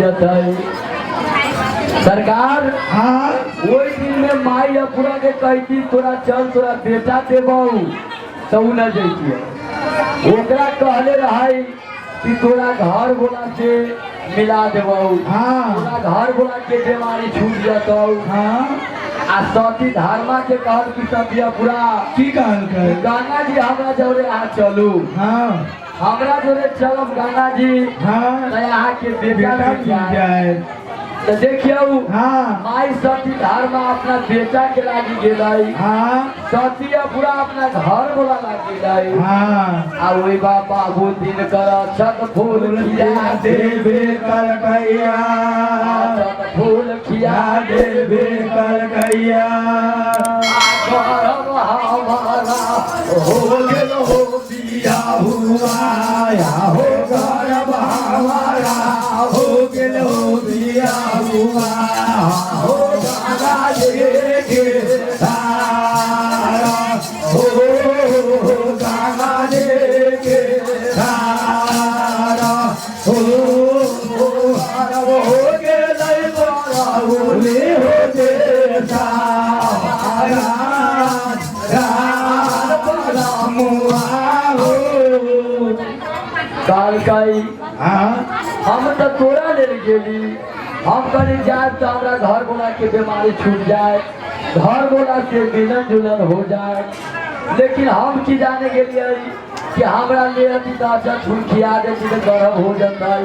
जतै। सरकार, हाँ। ओहि दिन में माई अपुरा के कहती तोरा चल तोरा बेटा देबौ तो उ न जैतियै। ओकरा कहले रहै कि तोरा घर बोला से मिला देबौ, हाँ। तोरा घर बोला के बीमारी छूट जतौ। हाँ। आ सती धर्मा के कहल कि सती अपुरा की कहलकै? गंगा जी हमरा जौरे अहाँ चलू। हाँ। हमरा जोरे चलब गंगा जी। हाँ। तऽ अहाँके बेटा बेटा मिल मिल जायत। जाए। तऽ देखियौ, हाँ। माई सती धर्मा अपना बेटा के लागी गेलै। हाँ। सती पूरा अपना घर बोला लागी गेलै। हाँ। आ ओहि बाबू दिन कर छत फूल खिया देवे कलकैया, छत फूल खिया देवे कलकैया। करब हमारा हो गेल हो बिया हुआ, हो गरब हमारा हो गेल हो बिया हुआ, हो गंगा जी के धारा, हो गंगा जी के धारा, हो गरब हो गेल बरौली हो सारा कहलकै, हाँ। हम तऽ तोरा लेल गेली, हम कहली जायब तऽ हमरा घर बोला के बीमारी छूट जाए, घर बोला के मिलन जुलन हो जाए। लेकिन हम की जाने गेलियै कि हमरा ले अथी तऽ अच्छा फूल खिया देती तऽ गर्भ हो जतै।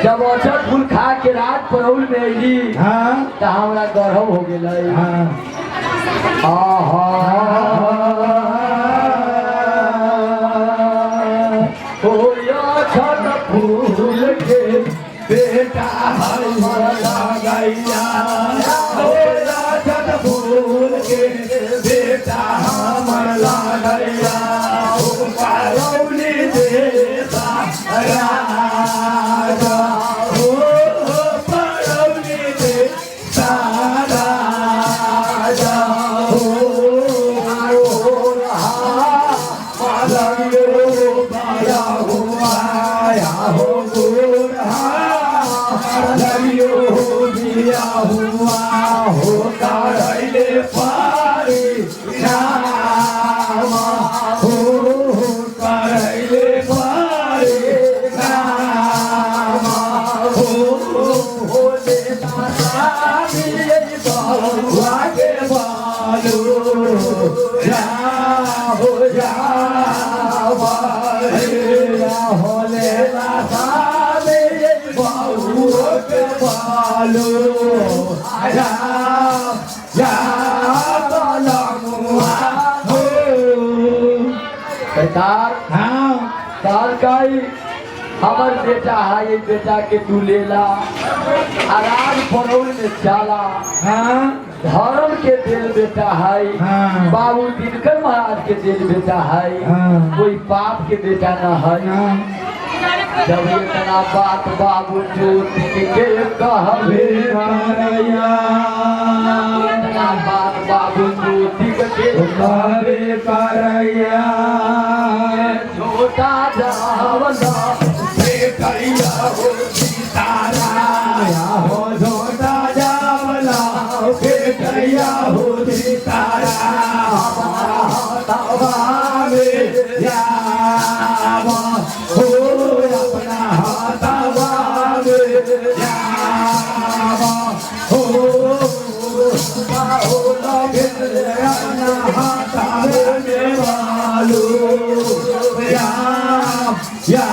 जब अच्छा फूल खा के रात परौल में अयली, हाँ। तऽ हमरा गर्भ हो गेलै। हाँ। आहा हो छठ फूल के बेटा हमर लगैया, हो छठ फूल के बेटा हमर लगैया, हो परौली देता राजा, हो परौली देता राजा, हो मालंगो बाया हुआ, हो गोरा लगियो बिया हुआ, हो करैले पारी नामा, हो करैले पारी नामा, हो होले बउआ के बालू जा हो जा होले बउआ के बालू जा जा बलमुआ हो। सरकार, हाँ। कहलकै हमर बेटा है, ये बेटा के तू लेला आ राज परौल में चला। हाँ। धर्म के देल बेटा है। हाँ। बाबू दिनकर महाराज के देल बेटा है। हाँ। कोई पाप के बेटा न है। हाँ। जब इतना बात बाबू ज्योति के कहबे करैया, इतना बात बाबू ज्योति के कहबे करैया, छोटा जावला बेटैया हो सीतारा, हो झोटा जावला बेटैया हो सीतारा, हाथवा में जावा, हो अपना हाथवा में जावा, हो हो लगे अपना हाथवा में बालू या या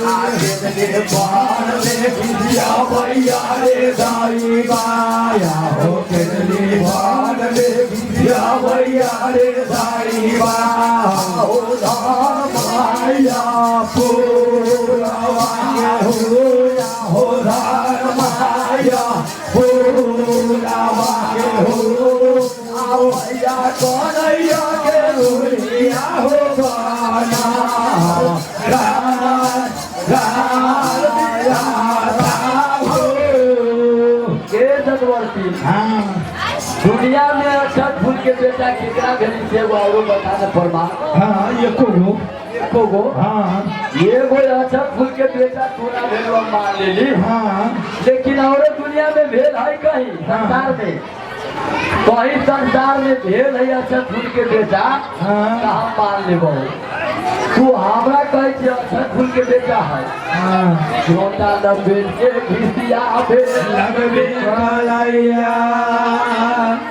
आगे बाण में गिरिया भैया रे दाई बाया, हो केतली बाण में गिरिया भैया रे दाई बा, हो धाम माया पूरावा के हो, हो धाम माया पूरावा के हो, आओ भैया कन्हैया के रुइया हो गाना के चक्रवर्ती। हाँ। दुनिया में अक्षत फूल के बेटा केकरा भेली से एगो औरो बता दे प्रमाण। हाँ, एको गो। एको गो? हाँ। एगो अक्षत फूल के बेटा तोरा भेल, हम मान लेली। हाँ। लेकिन औरो दुनिया में भेल है कहीं? संसार में कहीं, संसार में भेल है अक्षत फूल के बेटा? हाँ। तऽ हम मान लेबो। तू हमरा कहै छी अक्षत फूल के बेटा है। हाँ। झोटा लपेट के घिसिया भेल। लगबे कलैया।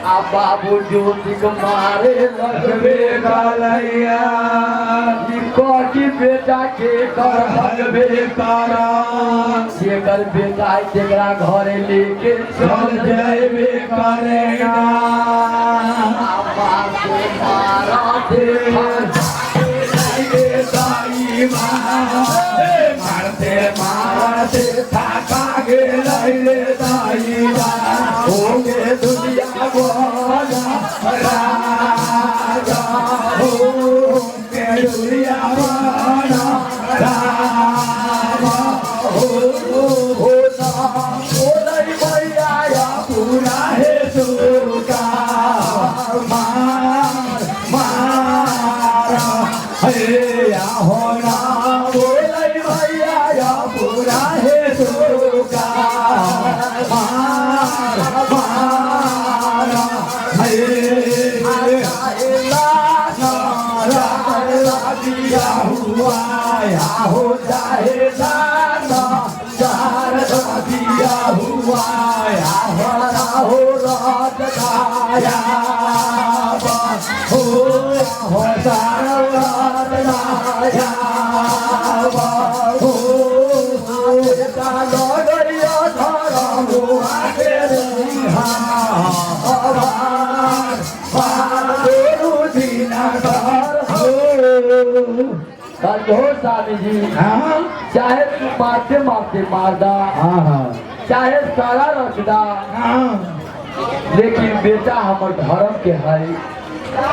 आ बाबू ज्योतिक मारे लगबे लगबे कलैया। ई कह बेटा के कर लगबे करा। जेकर बेटा है तेकरा घरे लेके चल चल जयबे करेगा। आ बाबू मारा देखा। मारते मारते थाका गेलै रे दाइबा। हो गे दुनिया वाला राजा हो के दुनिया बना रामा हो। हो ना बोलै भैया या पूरा है सुका मार मारा हे या होना बोलै भैया या पूरा है सुका मार मारा हे दिया हुआ या हो जाए दाना चार दिया हुआ या हो रात दाया हो हो सारा दाया हो लगैया धरा हो आके हो। कंधो स्वामी जी। हाँ। चाहे तू मारते मारते मारदा, हाँ हाँ। चाहे सारा रचदा, हाँ। लेकिन बेटा हमर धर्म के है।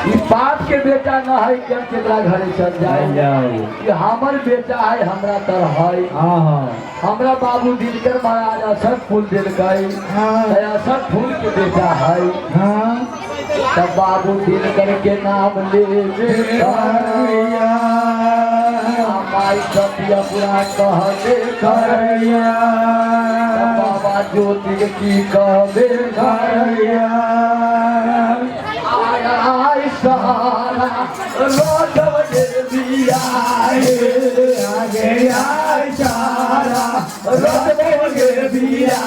ई बाप के बेटा न है कि हम केकरा घरे चल जाए। जाओ। ई हमर बेटा है, हमरा तर है। हाँ हाँ। हमरा बाबू दिनकर महाराज असर फूल देलकै। हाँ। तऽ असर फूल के बेटा है। हाँ। तब बाबू दिनकर के नाम ले करैया। माई सतिया पूरा कहबे करैया। बाबा ज्योति के की कहबे करैया। आय आय सारा रोजब देवी आए। आगे आय सारा रतोगे बिया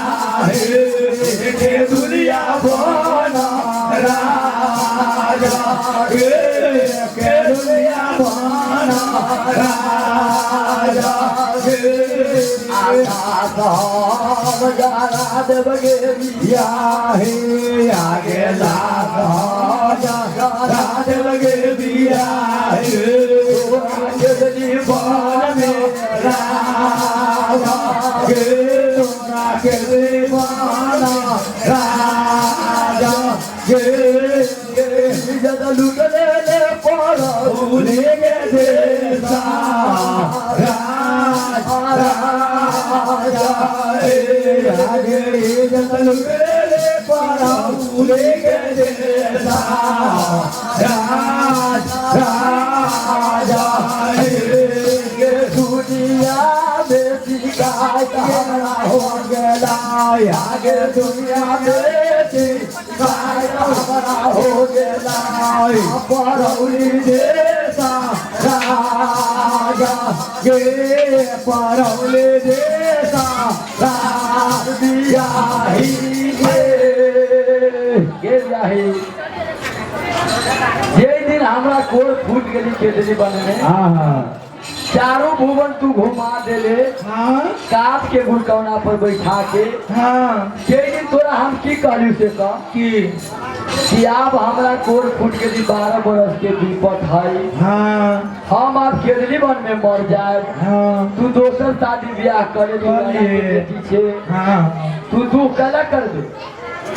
के दुनिया बना राजा के दुनिया बना राजा के। आकाश हम जरा देव गे। या हे आगे लाख राज लगे दिया हे बन में राजा के तोरा के दीवाना राजा के। जद लुटले ले पर भूले के देसा राज राजा आगे जल मेरे पर भूले के देसा राज राजा के दुनिया में शिकायत हमरा हो गया आगे दुनिया में शिकायत हमरा हो गया परौली देसा राजा गे परौली देसा राज दिया ही गे। गेल जाही जे दिन हमरा कोर फूट गेली केदली बनने, हाँ। चारों भुवन तू घुमा देले। हाँ। काप के गुड़कौना पर बैठा के। हाँ। जे दिन तोरा हम की कहलू से कह की कि आब हमरा कोर फूट गेली, 12 बरस के विपत है। हाँ। हम आब केदली वन में मर जाए। हाँ। तू दोसर शादी ब्याह करे। करिए। बेटी छे। हाँ। तू दुख कला कर दे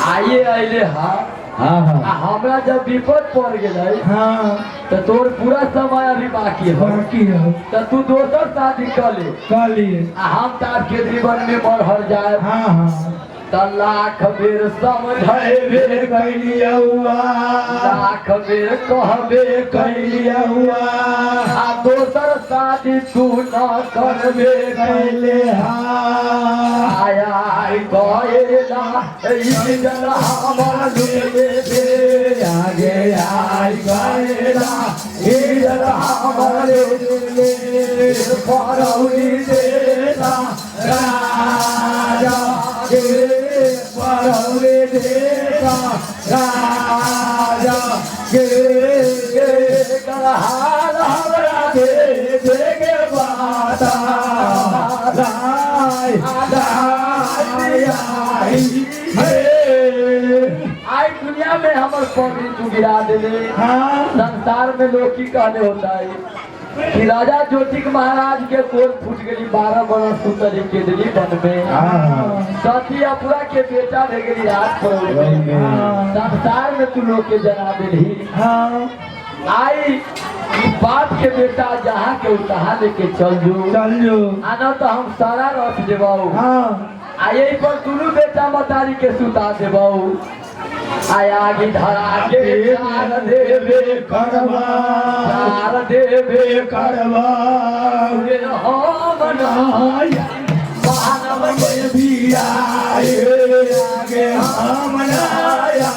आइए अइले। हाँ। हाँ। आ हाँ। हमरा जब विपद पड़ गेलै हाँ। तऽ तोर पूरा समय अभी बाकी है। बाकी है। तऽ तू दोसर शादी कर ले। कलिए। आ हम तऽ आब केदली वन में मर हर जाए। हाँ हाँ। त लाख बेर समझेबे कैलियौआ, लाख बेर कहबे कैलियौआ, आ दोसर शादी तू न करबे कैले हा। आया गएला ई जन हमर लुटले बे आगे आई गएला ई जन हमर लुटले परौली देता राजा के, परौली देता राजा के, हाल हमरा दे देगे बाता राय राय आई हे। आई दुनिया में हमर पगड़ी तू गिरा देले। हाँ। संसार में लोग की कहने होता है कि राजा ज्योतिक महाराज के कोर फूट गई, 12 बरस सुतरी के दिली वन में। हाँ। सती अपुरा के बेटा भे गेली रात पर। हाँ। संसार में तू लोग के जना देली। हाँ। आई ई बाप के बेटा जहाँ के तहाँ लेके चल जो, चल जो। आना तो हम सारा रख देबौ। हाँ। आ यही पर दुनू बेटा मतारी के सुता देबौ। आया आगी धरा के चार देबे, करवा, चार देबे करवा गे हम नाया मानव के भी आए आगे हम नाया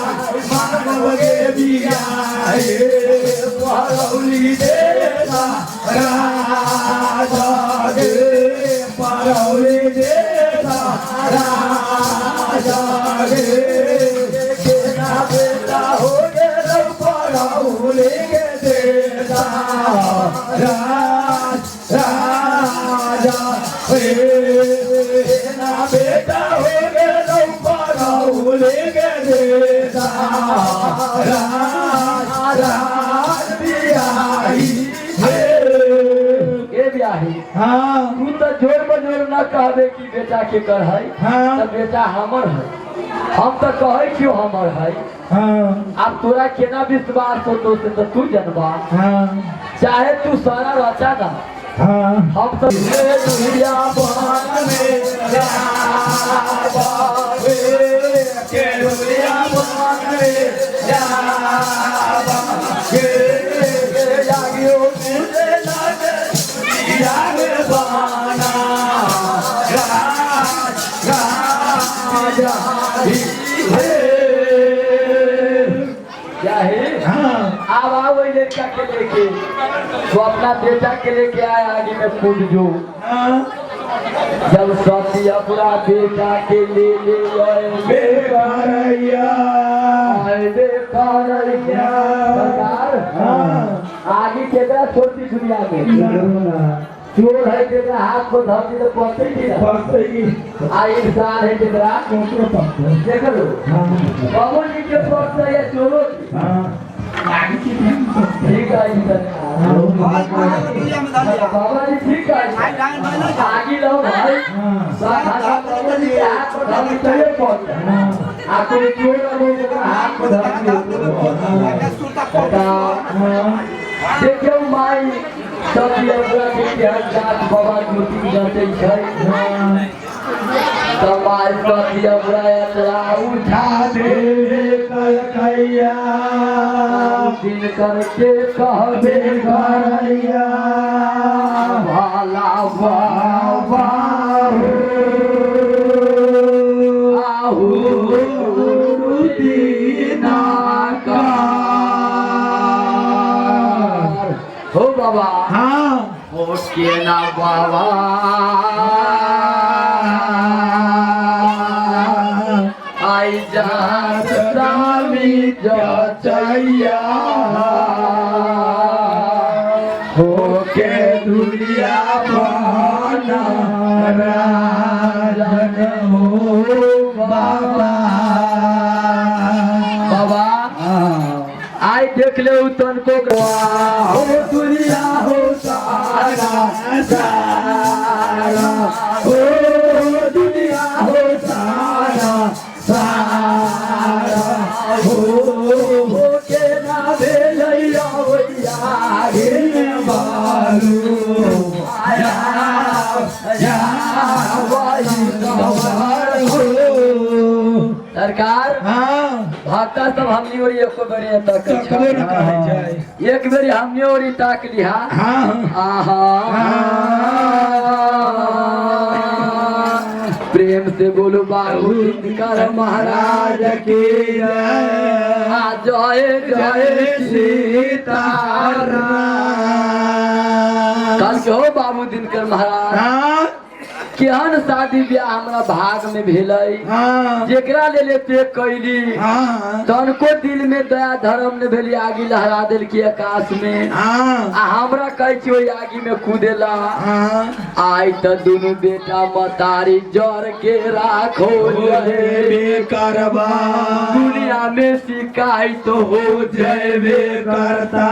मानव के भी आए परौली देता राजा के, परौली देता राजा के, के ना बेटा हो गे परौली के देता राज राजा हे, ना बेटा हो गे परौली के देता राज राज बियाही हे। के ब्याही। हाँ। तू तो जोर बजोर न कहबे कि बेटा के कर है। हाँ। तो बेटा हमर है, हम तो कहे क्यों हमर है। हाँ। अब तोरा केना विश्वास होतो से तो तू जनबा। हाँ। चाहे तू सारा रचा ना। हाँ। हम तो दुनिया बन में के दुनिया बन में के जागियो तुझे लागे बाना राज राजा हे। क्या है? हाँ। अब आओ वही लड़का के लेके, तो अपना बेटा के लेके आया आगे में कूद जो। हाँ। जब सती अपना बेटा के ले ले आए बेकारैया, आए बेकारैया। सरकार। हाँ। आगे केकरा छोड़ती दुनिया में चोर है, जेकरा हाथ को धरती तो पकड़ी थी ना। आ इंसान है जेकरा देख लो। हाँ। बाबू जी के पकड़ या चोरो की। हाँ। ठीक है जी बाबा जी, ठीक है, आगे लो भाई। बाबा जी के हाथ को धरती तो ये पहुंच आ कोई चोर है जेकरा हाथ को धरती। देखियौ माई सब योगा के जात बाबा ज्योति जते छै त माई सब योगा यात्रा उठा दे कलकैया दिन करके कहबे करैया भला बाबा आहू दीनाकार हो बाबा। हाँ। हो के ना बाबा आई जात स्वामी जचैया हो के दुनिया बना राजन हो बाबा। बाबा। हाँ। आई देख ले तनको हो दुनिया हो सारा सारा, हो दुनिया हो सारा सारा, हो हो के ना भेलैया भैया गिर बालू जा जा वही गवार हो। सरकार हाँ भक्ता सब हमनी ओरी एको बेरी एतऽ के तकबो न करै छै एक बेरी हमनी ओरी ताक लिहा हाँ आहा प्रेम से बोलो बाबू दिनकर महाराज की जय आ जय जय सीताराम कल के हो बाबू दिनकर महाराज हाँ केहन शादी ब्याह हमरा भाग में भेलै हाँ जेकरा लेले ते कैली हाँ तनको दिल में दया धर्म ने भेली आगी लहरा देलकी आकाश में हाँ आ हमरा कहै छी ओहि आगी में कूदेला हाँ आइ त दुनू बेटा मतारी जर के राखो जय करबा दुनिया में शिकायत हो जय करता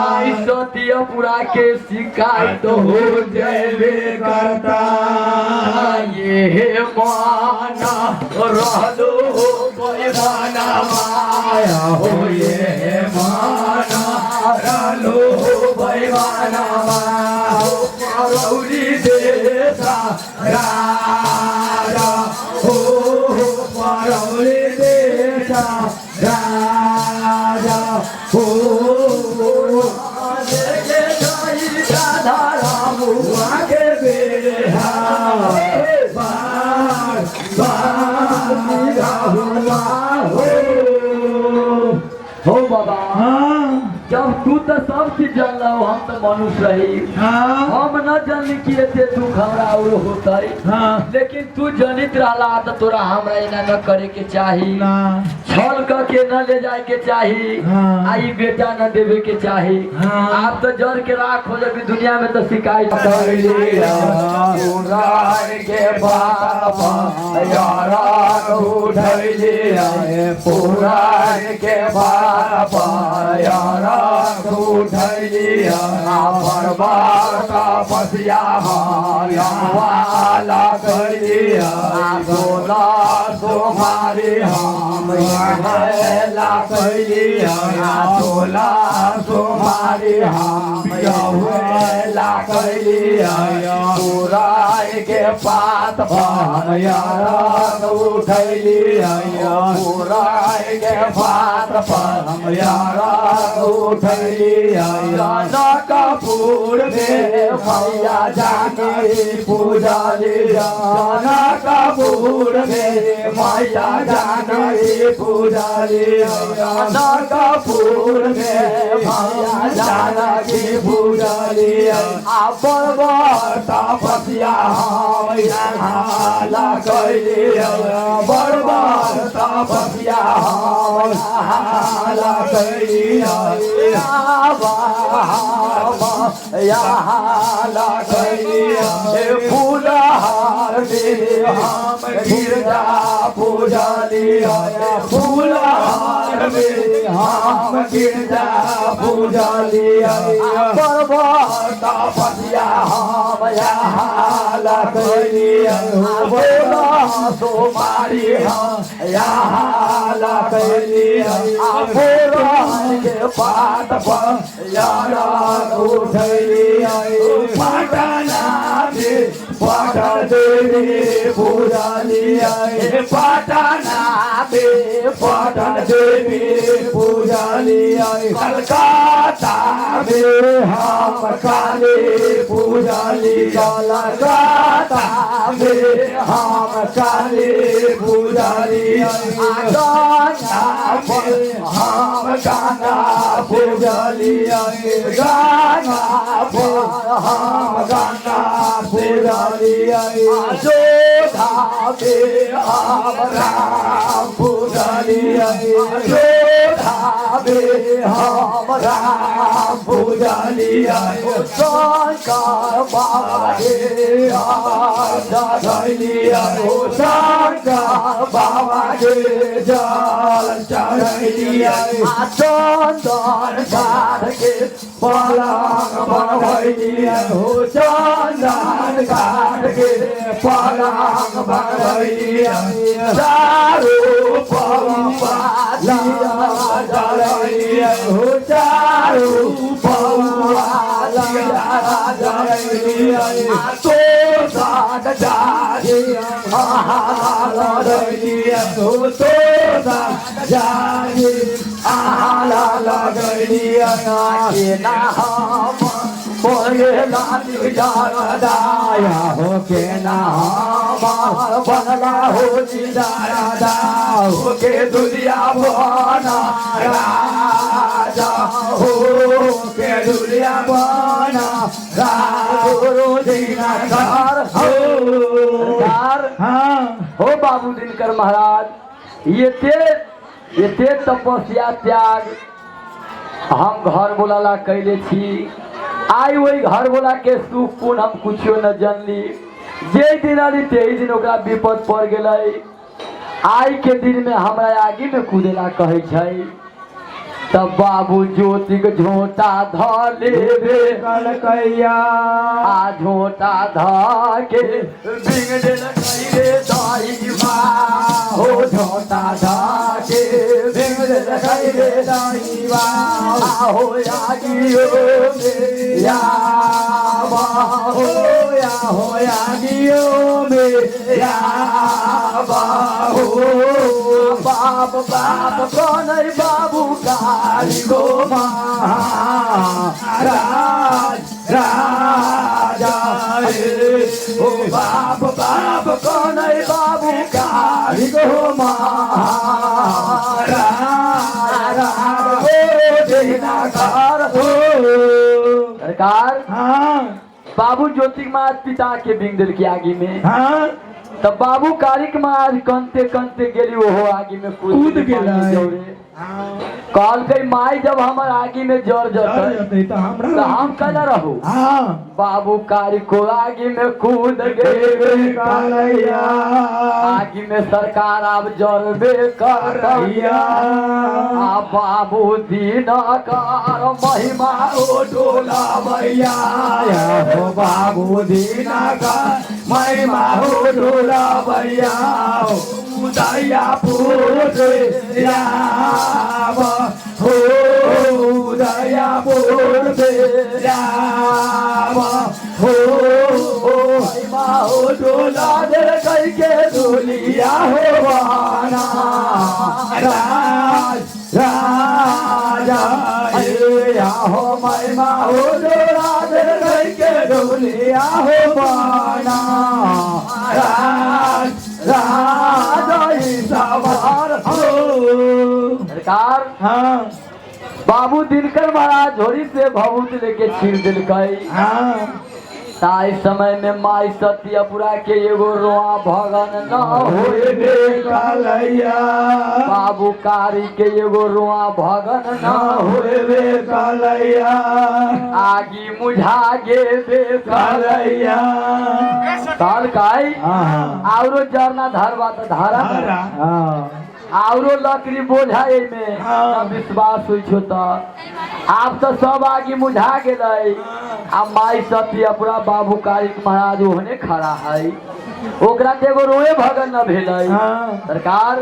आई सतियपुरा के शिकायत हो जय करता ये माना रहलो बैमाना माया हो ये माना रहलो बैमाना हो परौरी देशा राजा हो परौरी देशा राजा हो राधा राम के बेहा बार बार राहुआ हो हो बाबा हाँ जब तू तो सब चीज जानल हम तो मनुष्य रही हाँ हम न जानली कि एते दुख हमरा और होतै हाँ लेकिन तू जनित रहला तो तोरा हमरा एना न करे के चाही ना छल क के न ले जाए के चाही हाँ। आ ई बेटा न देवे के चाही हाँ। आप तो जर के राख हो जबकि दुनिया में तो शिकायत के बाबा यारा उठलिया पुराण के बाबा यारा उठलिया परबार का पसिया वाला करिया सोला सोमारी हम ला करिया सोला सोमारी हम ला करिया पुराय के पात पर यार उठलिया पुराय के पात पर हम यार उठलिया कपूर में मैया जानकी पूजा लिया कपूर में मैया जानकी पूजा लिया कपूर में मैया जानकी पूजा लिया आ पर्वत तपस्या हम यहाँ कैलिया पर्वत तपस्या हम यहाँ कैलिया यहाँ कैलिया फूलहार में हम गिरजा पूजा लिया फूलहार में हम गिरजा पूजा लिया पर्वत तपस्या हम यहाँ कैलिया बोला सोमारी हम यहाँ कैलिया बोला के पात पर यारा उठलिया पटना में पटन देवी पूजा लिया पटना में पटन देवी पूजा लिया कलकत्ता में हम काली पूजा लिया कलकत्ता में हम काली पूजा लिया गाना पर हम गाना पूजा लिया गाना पर हम गाना पूजा लिया अयोध्या में हम राम पूजा लिया अयोध्या में हम राम पूजा लिया शंकर बाबा के चढ़लिया शंकर बाबा के जल चढ़लिया चंदन काठ के पलंग बनवैलिया हो चंदन काठ के पलंग बनवैलिया चारू पौआ दिया जलैलिया हो चारू पौआ दिया दारा जरैलियै आ तोसन जाहि आहा लगैलियै हो तोसन जाहि आहा लगैलियै केना हम बनला दाया हो केना हम बनला हो दादा हो के दुनिया बना राजा हो के दुनिया बना हो। सरकार हाँ हो बाबू दिनकर महाराज, एते एते तपस्या त्याग हम घर बोलाला कैले छी। आइ ओहि घर बोला के सुख पुण्य हम कुछो न जानली। जे दिन अली तेही दिन ओकरा विपद पड़ गेलै। आइ के दिन में हमरा आगे में कूदेला कहै छै। तब बाबू ज्योतिक झोंटा ध लेबे कलकैया आ झोंटा ध के बिगड़ल कैरे दाई हो झोंटा ध के बिगड़ल कैरे दाईवा हो आगियो में यावा हो या हो आगियो में यावा हो बाप बाप कनै बाबू काली गो महाराज राजा ओ बाप बाप कनै बाबू काली गो महाराज हो सरकार। हाँ बाबू ज्योति महाराज पिता के बिंग दिल के आगे में। हाँ तब बाबू कारिक महाराज कंते कंते गेली ओहो आगे में कूद गेलै। कहलकै माई जब हमर आगे में जर जतै तऽ हमरा तऽ हम केना रहू। हाँ बाबू कारिको आगे में कूद गेल। कालैया आगे में सरकार आब जरबे करतैया। आ बाबू दिनकर महिमा ओ डोला भैया हो बाबू दीना का महिमा हो डोला भैया उदया पूज याब हो उदया पूज याब हो महिमा हो डोला दे कई के दुलिया हो बाना राज राजा या हो महिमा हो डोला दे कई के दुलिया हो बाना राज राजा सवार हो। सरकार। हाँ बाबू दिनकर महाराज झोरी से भभूत लेके छीर दिलकै। हाँ ताई समय में माई सत्यपुरा के एगो रोआ भगन न होए कालैया बाबू कारी के एगो रोआ भगन न होए होए कालैया आगी मुझा गेबे कालैया कहलकै हाँ औरो जरना धरवा त धारा हाँ औरो लकड़ी बोझा एमे हाँ। न विश्वास होइ छौ त आब त सब आगी मुझा गेलै। आ माई सत्यपुरा बाबू कारिक महाराज ओहने खड़ा है ओकरा के एगो रोए भगन न भेलै। हाँ सरकार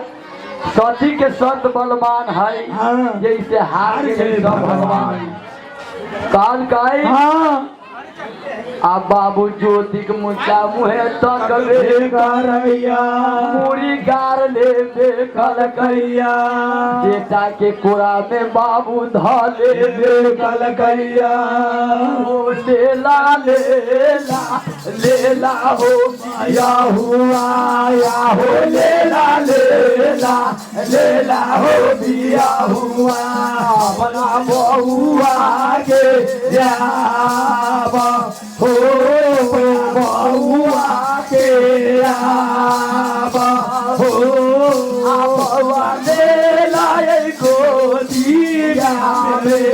सती के संत बलवान है हाँ जैसे हार गेलै सब भगवान। कहलकै हाँ आ बाबू ज्योतिक मुचा मुहे तकबे करैया मुड़ी गार लेबे कलकैया कैया बेटा के कोरा में बाबू ध लेबे कलकैया ओ लेला लेला लेला हो या हुआ या हो लेला लेला लेला हो बिया हुआ बना बहुआ के जाब हो बहुआ के आब हो बउआ लेला गोदिया में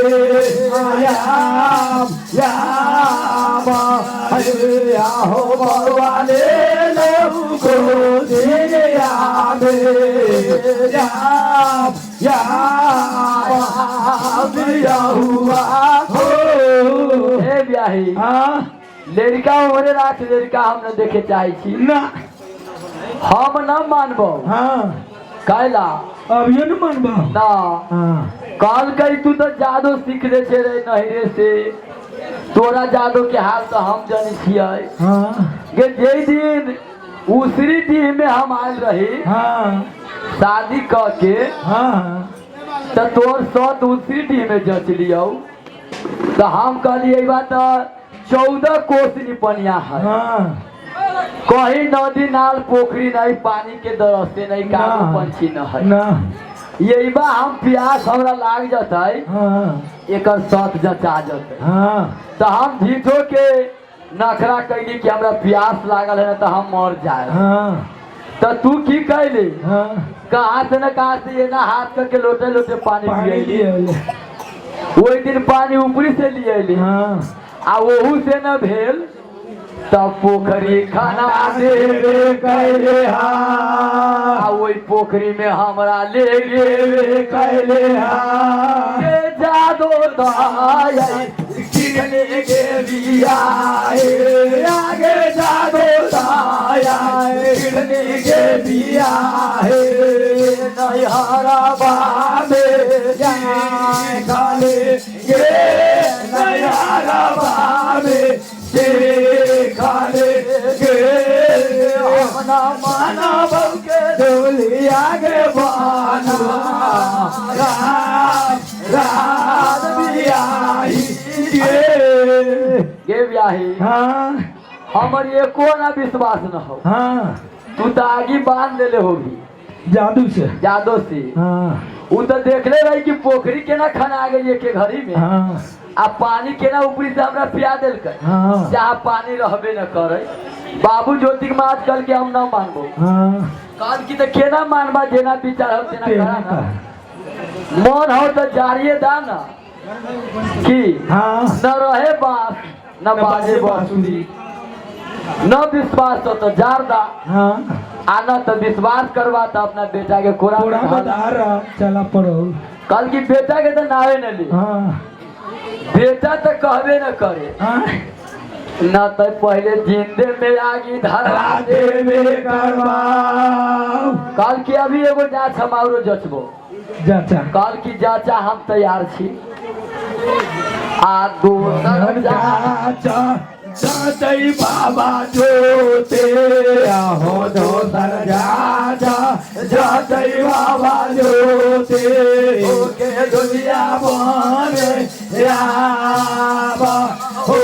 आयाम याब या हो बउआ ले लऊ गोदिया में याम याम बिया हुआ हो। हे ब्याही हाँ लड़का ओरे राख लड़का हम न देखे चाहे छी ना हम न मानबो। हाँ कैला अब ये न मानबो। ना हाँ कहलकै तू तो जादू सीख ले छे रे नहिरे से तोरा जादो के हाल तो हम जानी छियै। हाँ। गे जे दिन उसरी डीह में हम आयल रही हाँ। शादी क के, हाँ। तो तोर सत उसरी डीह में जच लियौ। तो हम कहलिए ई बात 14 कोस निपनिया है। हाँ। कहीं नदी नाल पोखरी नहीं, पानी के दरस्ते नहीं, कागो ना। पंछी न है। ना। यही बा हम प्यास हमरा लाग जतै, हाँ। एकर सत जचा जतै। हाँ। तो हम झीठो के नखरा कैली कि हमरा प्यास लागल है ना तो हम मर जाए। हाँ। तो तू की कैली? हाँ। कहाँ से न कहाँ से ये ना हाथ करके लोटे लोटे पानी पानी पियली। लिए अयली। ओहि दिन पानी ऊपरी से लिए अयली। हाँ। आ ओहू से न भेल तब पोखरी खाना देवे कैले हा। आ ओहि पोखरी में हमरा ले गेवे कैले हा। के जादो दाई किरने के बिया आगे जादो दाया किरने के बिया हे नैहरा बाबे जाए खाले गे नैहरा बाबे से खाले गे अपना माना बहू के डोलिया गे बाना राम राम बियाही गे। गे ब्याही। हाँ। हमर एको ना विश्वास न हो। हाँ। तू तो आगी बांध देले होगी जादू से। जादो से। हाँ। उ तो देखले रही कि पोखरी केना खना गेली के घड़ी में। हाँ। आ पानी केना ऊपरी से हमरा पिया देलकै। हाँ। जहाँ पानी रहबे न करे। बाबू ज्योति के मात कल के हम न मानबो। हाँ। कहल कि तो केना मानबा, जेना विचार हो तेना तेना करा ना। मन हो तो जारिये दा ना कि हाँ। न रहे बास न बाजे बांसुरी, न विश्वास हो तो जार दा। हाँ। आ न तो विश्वास करवा तो अपना बेटा के कोरा में कोड़ा धर। बधारा चला पड़ो। कल की बेटा के तो नावे न ली। हाँ। बेटा तो कहबे न करे। हाँ। न तो पहले जिंदे में आगी धरा दे देवे करवाओ। कल की अभी एगो जांच हम औरो जचबो। जाचा। कल की जांचा हम तैयार छी। आ दोसर जांच जाचा जाचई बाबा जोते आहो दोसर जाचा जाचई बाबा जोते ओके दुनिया बने याबा हो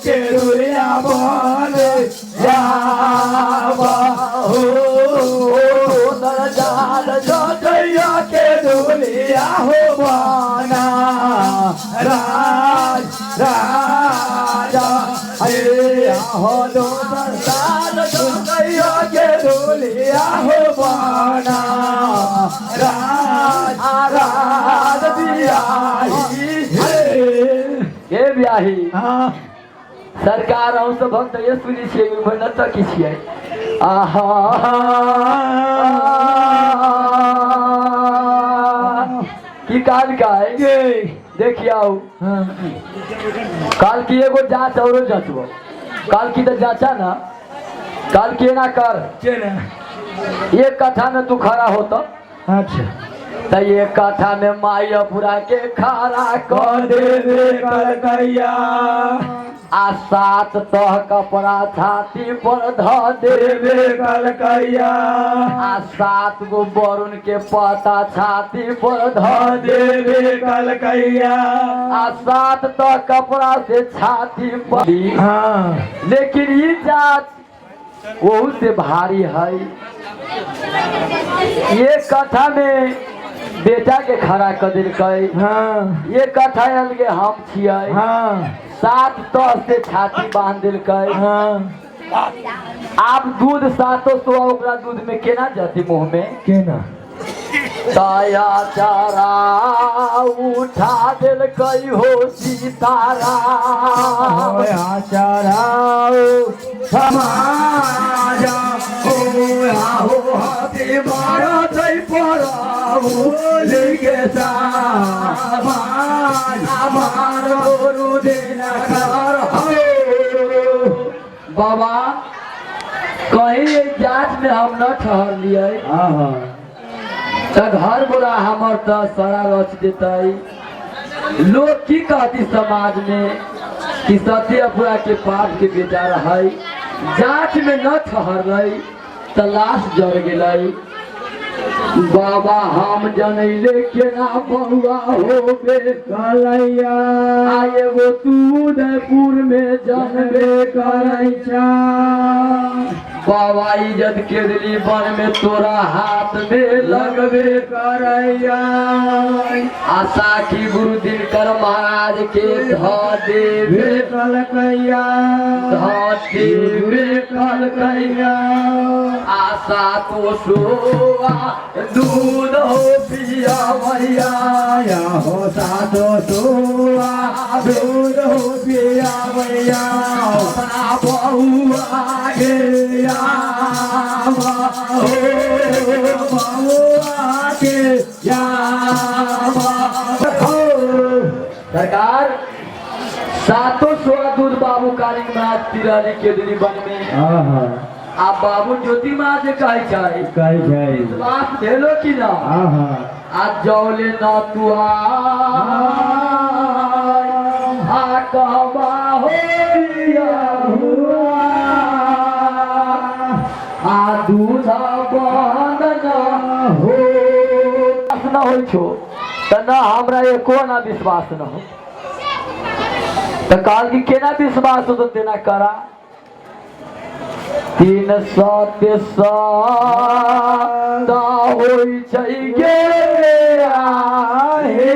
के दुनिया बने याबा हो दोसर जांच जाचैया के दुनिया हो बना राज राजा अरे हो दोसर साल जाचैया के दुनिया हो बना राज राज बियाही हे। हे ब्याही। हाँ। सरकार हम सब भक्त ये सुनी छियै न तऽ की छियै। आहा की कहलकै? गे। देखियौ। हाँ। काल की एगो जांच औरो जचबो। काल की तो जाचा ना, काल की एना कर। केना? एक कथा में तू खड़ा होता। अच्छा। तो ये कथा में माई अपुरा के खड़ा कर देवे कलकैया। आ 7 तह कपड़ा छाती पर ध देवे कलकैया। आ 7 गो वरुण के पत्ता छाती पर ध देवे कलकैया। आ 7 तह कपड़ा से छाती पर। हाँ। लेकिन ये जात वहू से भारी है। ये कथा में बेटा के खड़ा कर दिलकै। हाँ। ये कथा अलगे हम छियै। हाँ। 7 तह से छाती बांध दिलकै। हाँ। आब दूध 700 ओकरा दूध में केना जाती मुँह में? केना? दया चारा उठा दिलकै हो सीताराम। आचारा समाजा हो आहो हाथी मारा जय पराऊ लिखे सामान हमार गुरु दिन कर हो। बाबा कहीं ये जात में हम न ठहर लिए। हाँ। तो घर बोला हमर तो सारा रच देतै। लोग की कहती समाज में? कि सत्य अपुरा के पाप के बेटा रहै, जांच में न ठहरलै तऽ लाश जर गेलै। बाबा हम जनैले केना बौआ होबे कलैया। आ एगो तू उदयपुर में जनबे करै छा। बाबा इज्जत के दिली वन में तोरा हाथ में लगबे करैया। आ साखी गुरु दिनकर महाराज के ध देवे कलकैया। ध देवे कलकैया। आशा तो सोआ दूध हो पिया भैया। या हो सातो सोआ दूध हो पिया भैया। अपना बहुआ के आवा हो बउआ के आवा हो। सरकार सातो सोआ दूध बाबू काली महाराज पिरानी के दिली वन में। आहा। आ बाबू ज्योति महाराज जे कहै छै, कहै छै। विश्वास भेलो कि ना? आहा। आ जौले न तू आ कहबा हो आ दूध बंद न हो न होइ छौ तऽ न हमरा एको ना विश्वास न हो। तऽ कहल कि केना विश्वास होतो तेना करा। तीन सत्य सत होइ छै गे आहे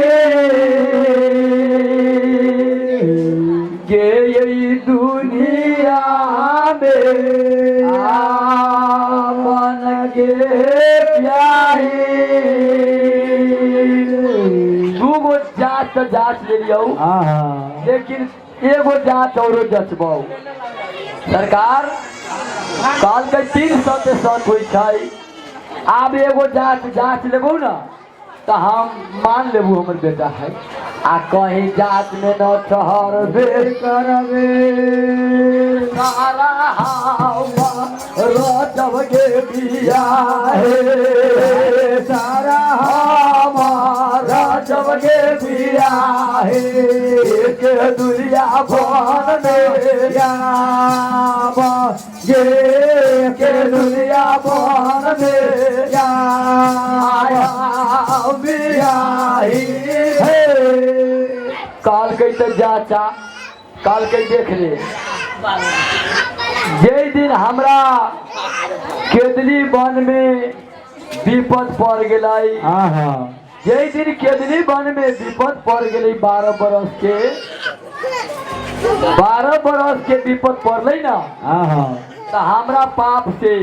गे ई दुनिया में आपन के प्यारी। दू गो जात तऽ जाँच लेलियौ, आहा। लेकिन एगो जाँच औरो जचबौ। सरकार कहलकै तीन सत्य सत होइ छै, आब एगो जाँच जाँच लेबौ ने तऽ हम मान लेबू हमर बेटा है। आ कहीं जात में न ठहरबे करबे सारा हवा रजब के बिया हे। सारा हवा रजब के बिया हे। के दुनिया भवन में याब गे के दुनिया भवन में आया बियाही हे। कहलकै तऽ जाचा, कहलकै देख ले, जे दिन हमरा केदली वन में विपद पड़ गेलै, आहा। जे दिन केदली वन में विपद पड़ गेलै, 12 बरस के, 12 बरस के विपद पड़लै ना, आहा। तऽ हमरा पाप से,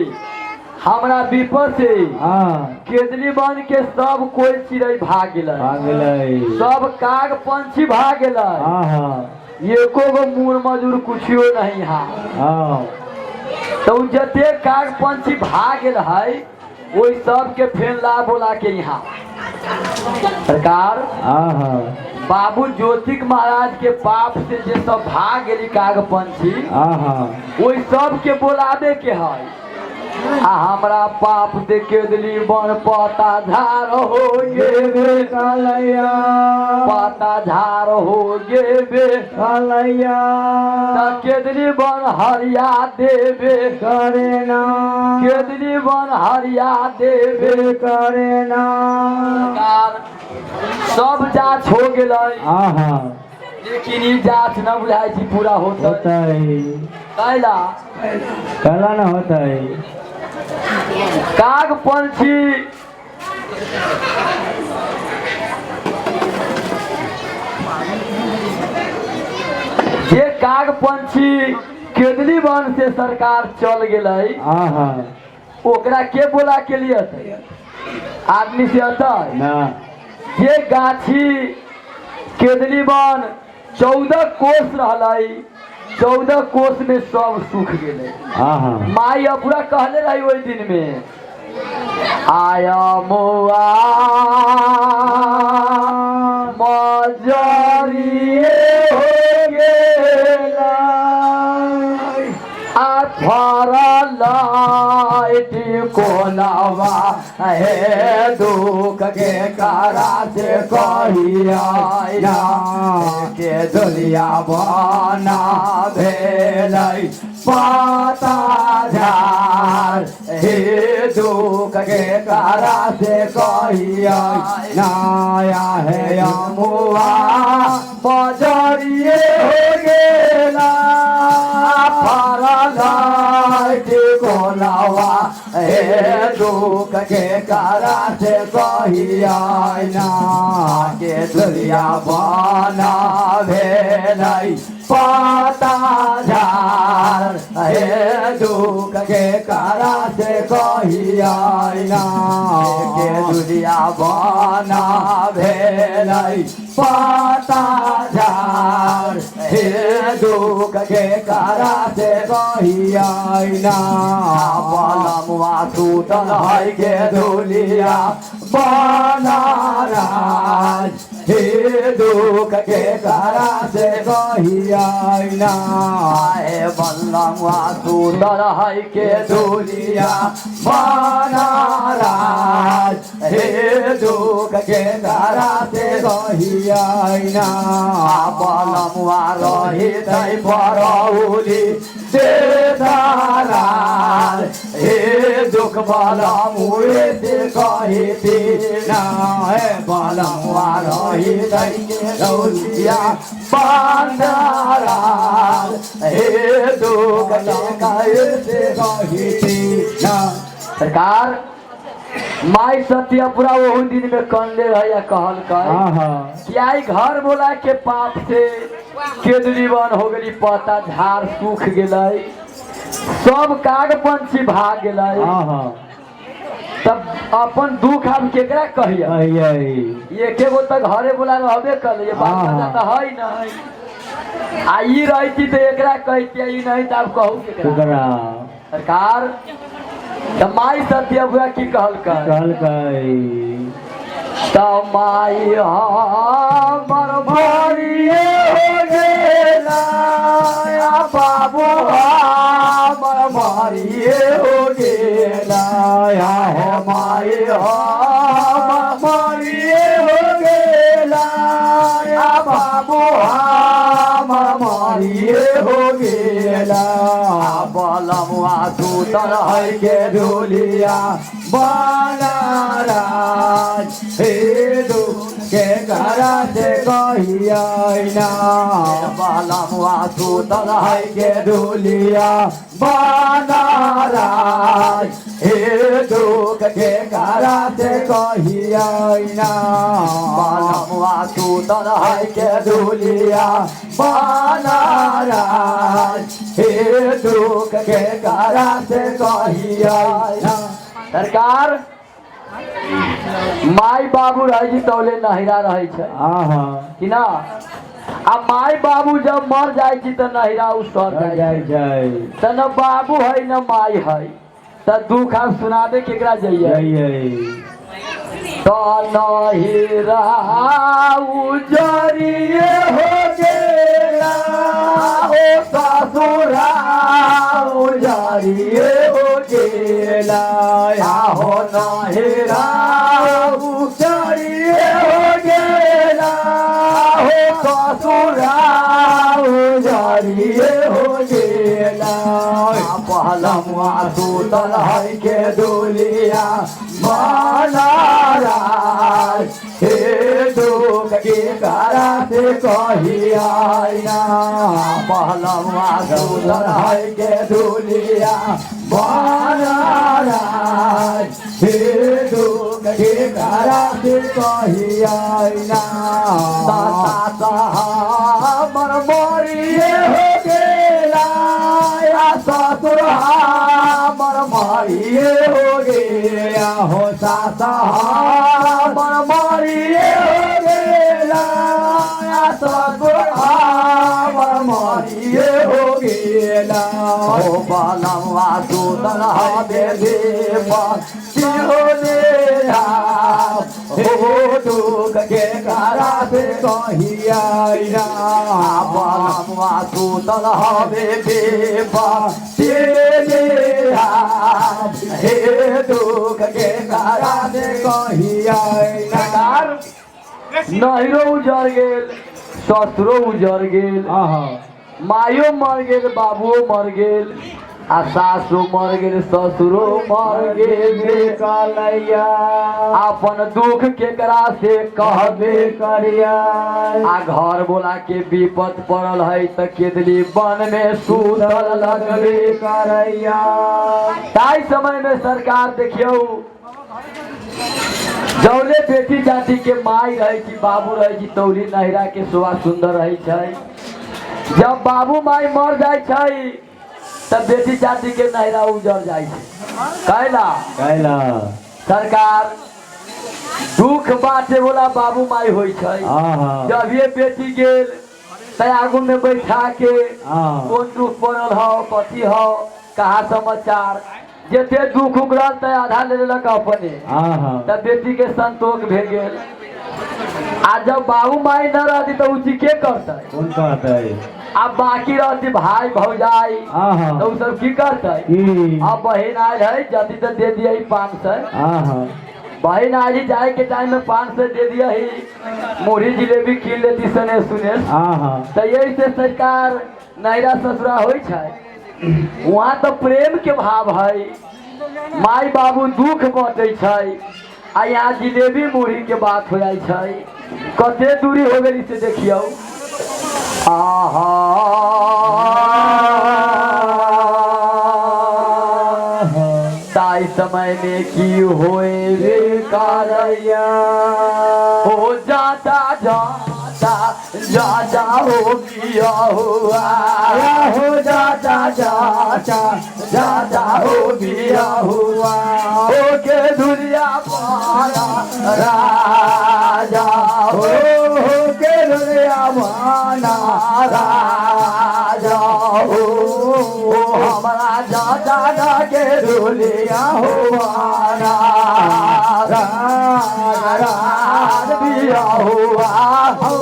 हमरा विपद से केदली वन के सब कोई चिड़ै भाग गेलै, भाग गेलै। सब काग पंछी भाग गेलै, आहा। एको गो मूर मजूर कुछियो नहीं हा। हाँ। तो उ जते काग पंछी भाग गेल है ओहि सब के फेन ला बोला के यहाँ सरकार आहा। बाबू ज्योतिक महाराज के पाप से जे सब भाग गेली काग पंछी, आहा। ओहि सब के बोलाबे के है। आ हमरा पाप से केदली वन पता झार हो गेबे कलैया। पता झार हो गेबे कलैया। त केदली वन हरिया देबे करे ना। केदली वन हरिया देबे करे ना। सरकार सब जांच हो गेलै, आहा। लेकिन ई जांच न बुझाइ छी पूरा होतै। होतै। कैला कैला न होतै। काग पंछी जे काग पंछी केदली वन से सरकार चल गेलै, आहा। ओकरा के बोला के लिए अतै? आदमी से अतै ना। जे गाछी केदली वन 14 कोस रहलै, 14 कोस में सब सूख गेलै। आहा। माई अपुरा कहले रही ओहि दिन में, आया मुआ मजरिए हो गेला आ फरलै टिकोलावा हे दुख के कारा से कहिया के दुनिया बना भेलै पता झार हे दुख के कारा से कहिया नया हे अमुआ बजरिए हो गेला फरल टिकोलावा हे दुख के कारा से कहिया ना के दुनिया बना भेलै पता झार हे दुख के कारा से कहिया ना के दुनिया बना भेलै पता झार हे दुख के कारा से कहिया ना बलमुआ सुतल है के धुलिया बनाराज हे दुख के कारा से कहिया ना हे बलमुआ सुतल है के धुलिया बनाराज हे दुख के कारा से कहिया ना बलमुआ रही तै परौली देधाराल हे दुख बलमुए से कहिती ना हे बलमुआ रही तै रौलिया बांधाराल हे दुख के से कहिती ना। सरकार माई सत्य पूरा ओहू दिन में कनले रहे या कहलकै कि आई घर बोला के पाप से केदली बन हो गेली, पत्ता झाड़ सूख गेलै, सब काग पंछी भाग गेलै, तब अपन दुख हम केकरा कहिए? एके गो तऽ घरे बोला रहबे करलै, बाल बच्चा तऽ है नहीं, आ ई रहती तऽ एकरा कहितियै, ई नहीं तऽ आब कहू केकरा? सरकार तऽ माई सत्य बुआ की कहलकै? कहलकै तऽ माई हमर मरिए हो गेला, बाबू हमर मरिए हो गेला, हे माई हमर मरिए हो गेला, बाबू हमर मरिए हो गेला, बलमुआ सुतल है के धुलिया बनाराज हे दुख के घरा से कहिया ना बलमुआ सुतल है के धुलिया बनाराज हे दुख के घरा से कहिया ना बलमुआ सुतल है के धुलिया बनाराज हे दुख के घरा से कहिया ना। सरकार माई बाबू रहै छै तौले नहिरा रहै छै कि ना? आ माई बाबू जब मर जाइ छै तऽ नहिरा उ सर जाइ छै, तऽ न बाबू है न माई है, तऽ दुख आब सुनाबे केकरा जइयै? तऽ नहिरा उजरिए हो गेला, ओ ससुरा उजरिए हो गेला, हो नहिरा उजरिए हो गेला, हो ससुरा उजरिए हो गेला, पहलमुआ सुतल है के दुलिया बनाराज हे दुख के कारा से कहिया ना पहलमुआ सुतल है के दुलिया बनाराज हे दुख के कारा से कहिया ना हमर मरिए हो गेला, ससुर हमर मरिए हो गेला, हो सास हमर मरिए हो गेला, ससुर हमर मरिए हो गेला, हो बलमुआ सुतल हवे हो दुख के कारा से कहिया ना बलमुआ सुतल हवे हे दुख के करा से कहिया। सरकार, नहिरो उजर गेल, ससुरो उजर गेल, आहा। मायो मर गेल, बाबुओ मर गेल, आ सासो मर गेल, ससुरो मर गेल। कलैया। अपन दुख केकरा से कहबे करिया? आ घर बोला के विपत पड़ल है तऽ केदली वन में सुतल लगबे करैया। ताहि समय में सरकार, देखियौ, जौले बेटी जाति के माई रहे छी, बाबू रहे छी, तौली नहिरा के शोभा सुंदर रहे छै। जब बाबू माई मर जाइ छै तब बेटी जाति के नहिरा उजर जाइ छै। कैला? कैला? सरकार, दुख बाटे वाला बाबू माई होइ छै। आहा। जब ये बेटी गेल तऽ आगू में बैठा के कोन दुख पड़ल हौ, कथी हौ, कहा समाचार, जते दुख उगरल तऽ आधा ले लेलक अपने। आहा। तऽ बेटी के संतोष भे गेल। आ जब बाबू माई न रहती तऽ उ चीज के करतै? कोन कहतै? आ बाकी रहती भाई भौजाई आहा। तऽ उ सब की करतै? की? अब बहिन आयल है जल्दी तऽ दे दिया 500। आहा। बहिन आयल, जाए के टाइम में 500 दे दिया ही, मुरही जिलेबी कीन लेती सने सुने। आहा। तऽ यही से सरकार, नैरा ससुरा होइ छै, वहाँ तऽ प्रेम के भाव है, माय बाबू दुख बाँटै छै, आ यहाँ जिलेबी मुरही के बात हो जाइ छै। कते दूरी हो गेली से देखियौ। आहा, ताहि समय में की होए रे करैया? हो जाता जाता जाता हो गया हुआ। हो जाता जाता जाता हो गया हुआ। हो के दुनिया पारा राजा हो हो के दुनिया माना राजा हो, हमारा जाता ना के दुनिया हो आना राज दिया हुआ। हो।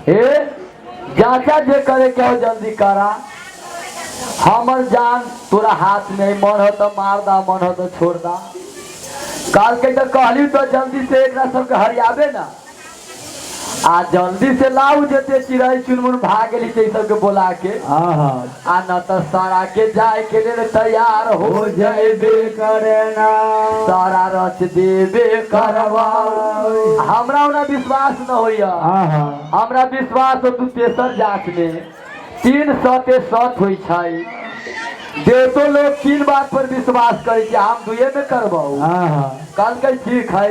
हे जाचा, जे करे के हो जल्दी करा। हमर जान तोरा हाथ में, मन हो तो मार दा, मन हो तो छोड़ दा। कहलकै तऽ कहली तो जल्दी से एकरा सबके हरियाबे ना, आ जल्दी से लाउ जते चिड़ै चुनमुन भाग गेली ते सबके बोला के। आहा। आ न तऽ सारा के जाय के लेल तैयार हो हो जैबे जैबे करना। सारा रच देबे करवा। हमरा ओना विश्वास न होइया। आहा। हमरा विश्वास हो तू तेसर जात में तीन सते सत होइ छै। देवतो लोग तीन बात पर विश्वास करै छै, हम दुए में करबौ। आहा। कहलकै ठीक है।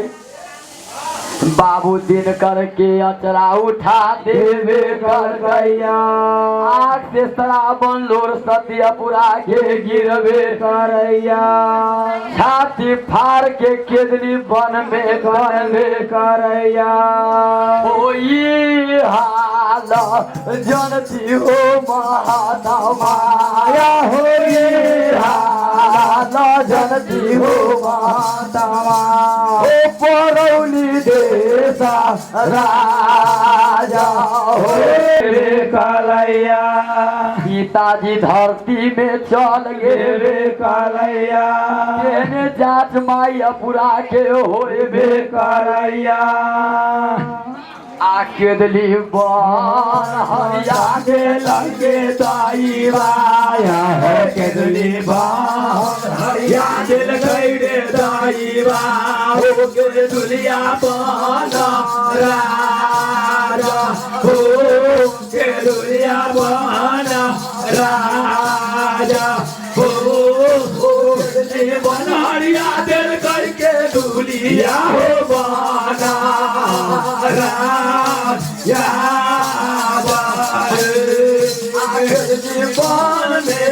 बाबू दिन करके अचरा उठा देवे कर करैया। आग से श्रावण लोर सत्यपुरा के गिरवे करैया। छाती फाड़ के केदली वन में बनवे करैया। होई हाल जनती हो महात्मा। आया होई हाल जनती हो मातावा। ओ परौली देशा राजा हो। रे कलैया। सीताजी धरती में चल गेल। रे कलैया। केने जात माई अपुरा के होए रे करैया। आ केदली बन हरिया के लगे दाई बाया हो केदली बान हरिया दिल गई रे दाई बा हो के दुनिया पाना राजा हो के दुनिया पाना राजा हो बनहरिया दिल करके दुनिया हो बाना राजा जीवन में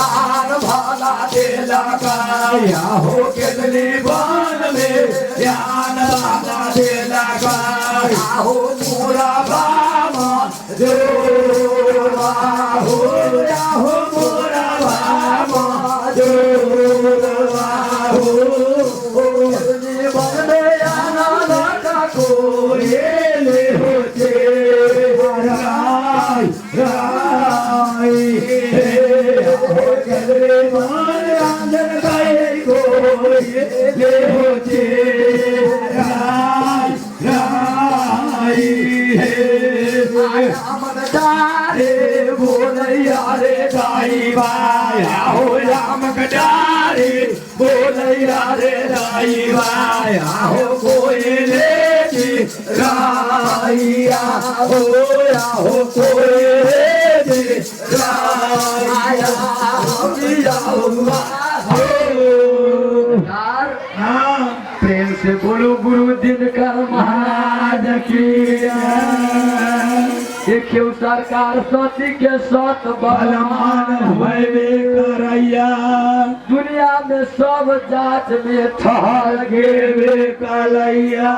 आन भला देला हो केदली बन में ज्ञान बाबा देला हो मोरा बाबा जोवा हो या हो मोरा बाबा जोवा हो जीवन में आना लगा कोरेले होते राय राय हे हो केदली हो राम कटारी बोलैया रे दाईवा हो कोयले जी राइया हो या हो कोयले जी राइया हो यार हाँ प्रेम से बोलो गुरु दिनकर महाराज की जय। देखियो सरकार सती के सत बलमान बलमान भैबे करैया दुनिया में सब जात में ठहर गेल गेबे कलैया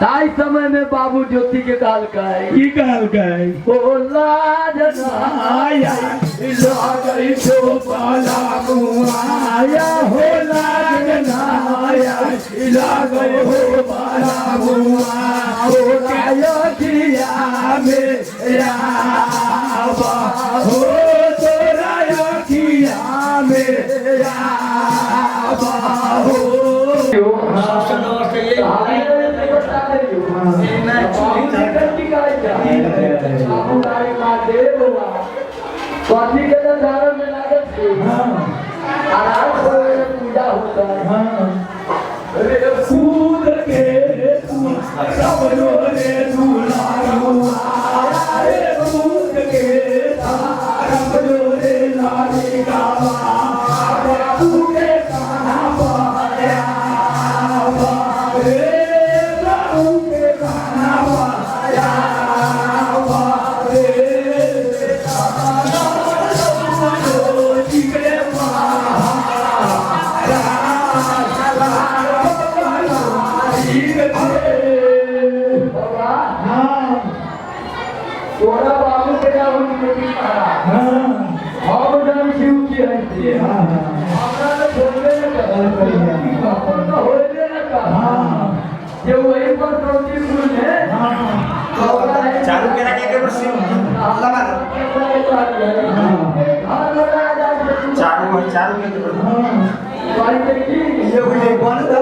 ताई समय में बाबू ज्योति के कहलकै की कहलकै ओ लाज ना आया लागै छो पाला मुआया हो लागना आया लागै हो पाला मुआ हो काया किया में याबा हो तोरा किया में याबा हो कथी के नजारा में लागल छी आराम से पूजा होता है रे कूद के सब रे दुलारू रे कूद के सब रे लाली गावा बाबू के कान्हा पाया रे बाबू के कान्हा पाया रे बाबा तोरा बाबू के नाम ज्योति महाराज हम जान छी उ की है से हमरा तो बोलबे न कर अपन तो होइबे न कर जे वही पर सब्जी फूल है चालू केला के के सिम लगा चालू है चालू के ये कोई कौन था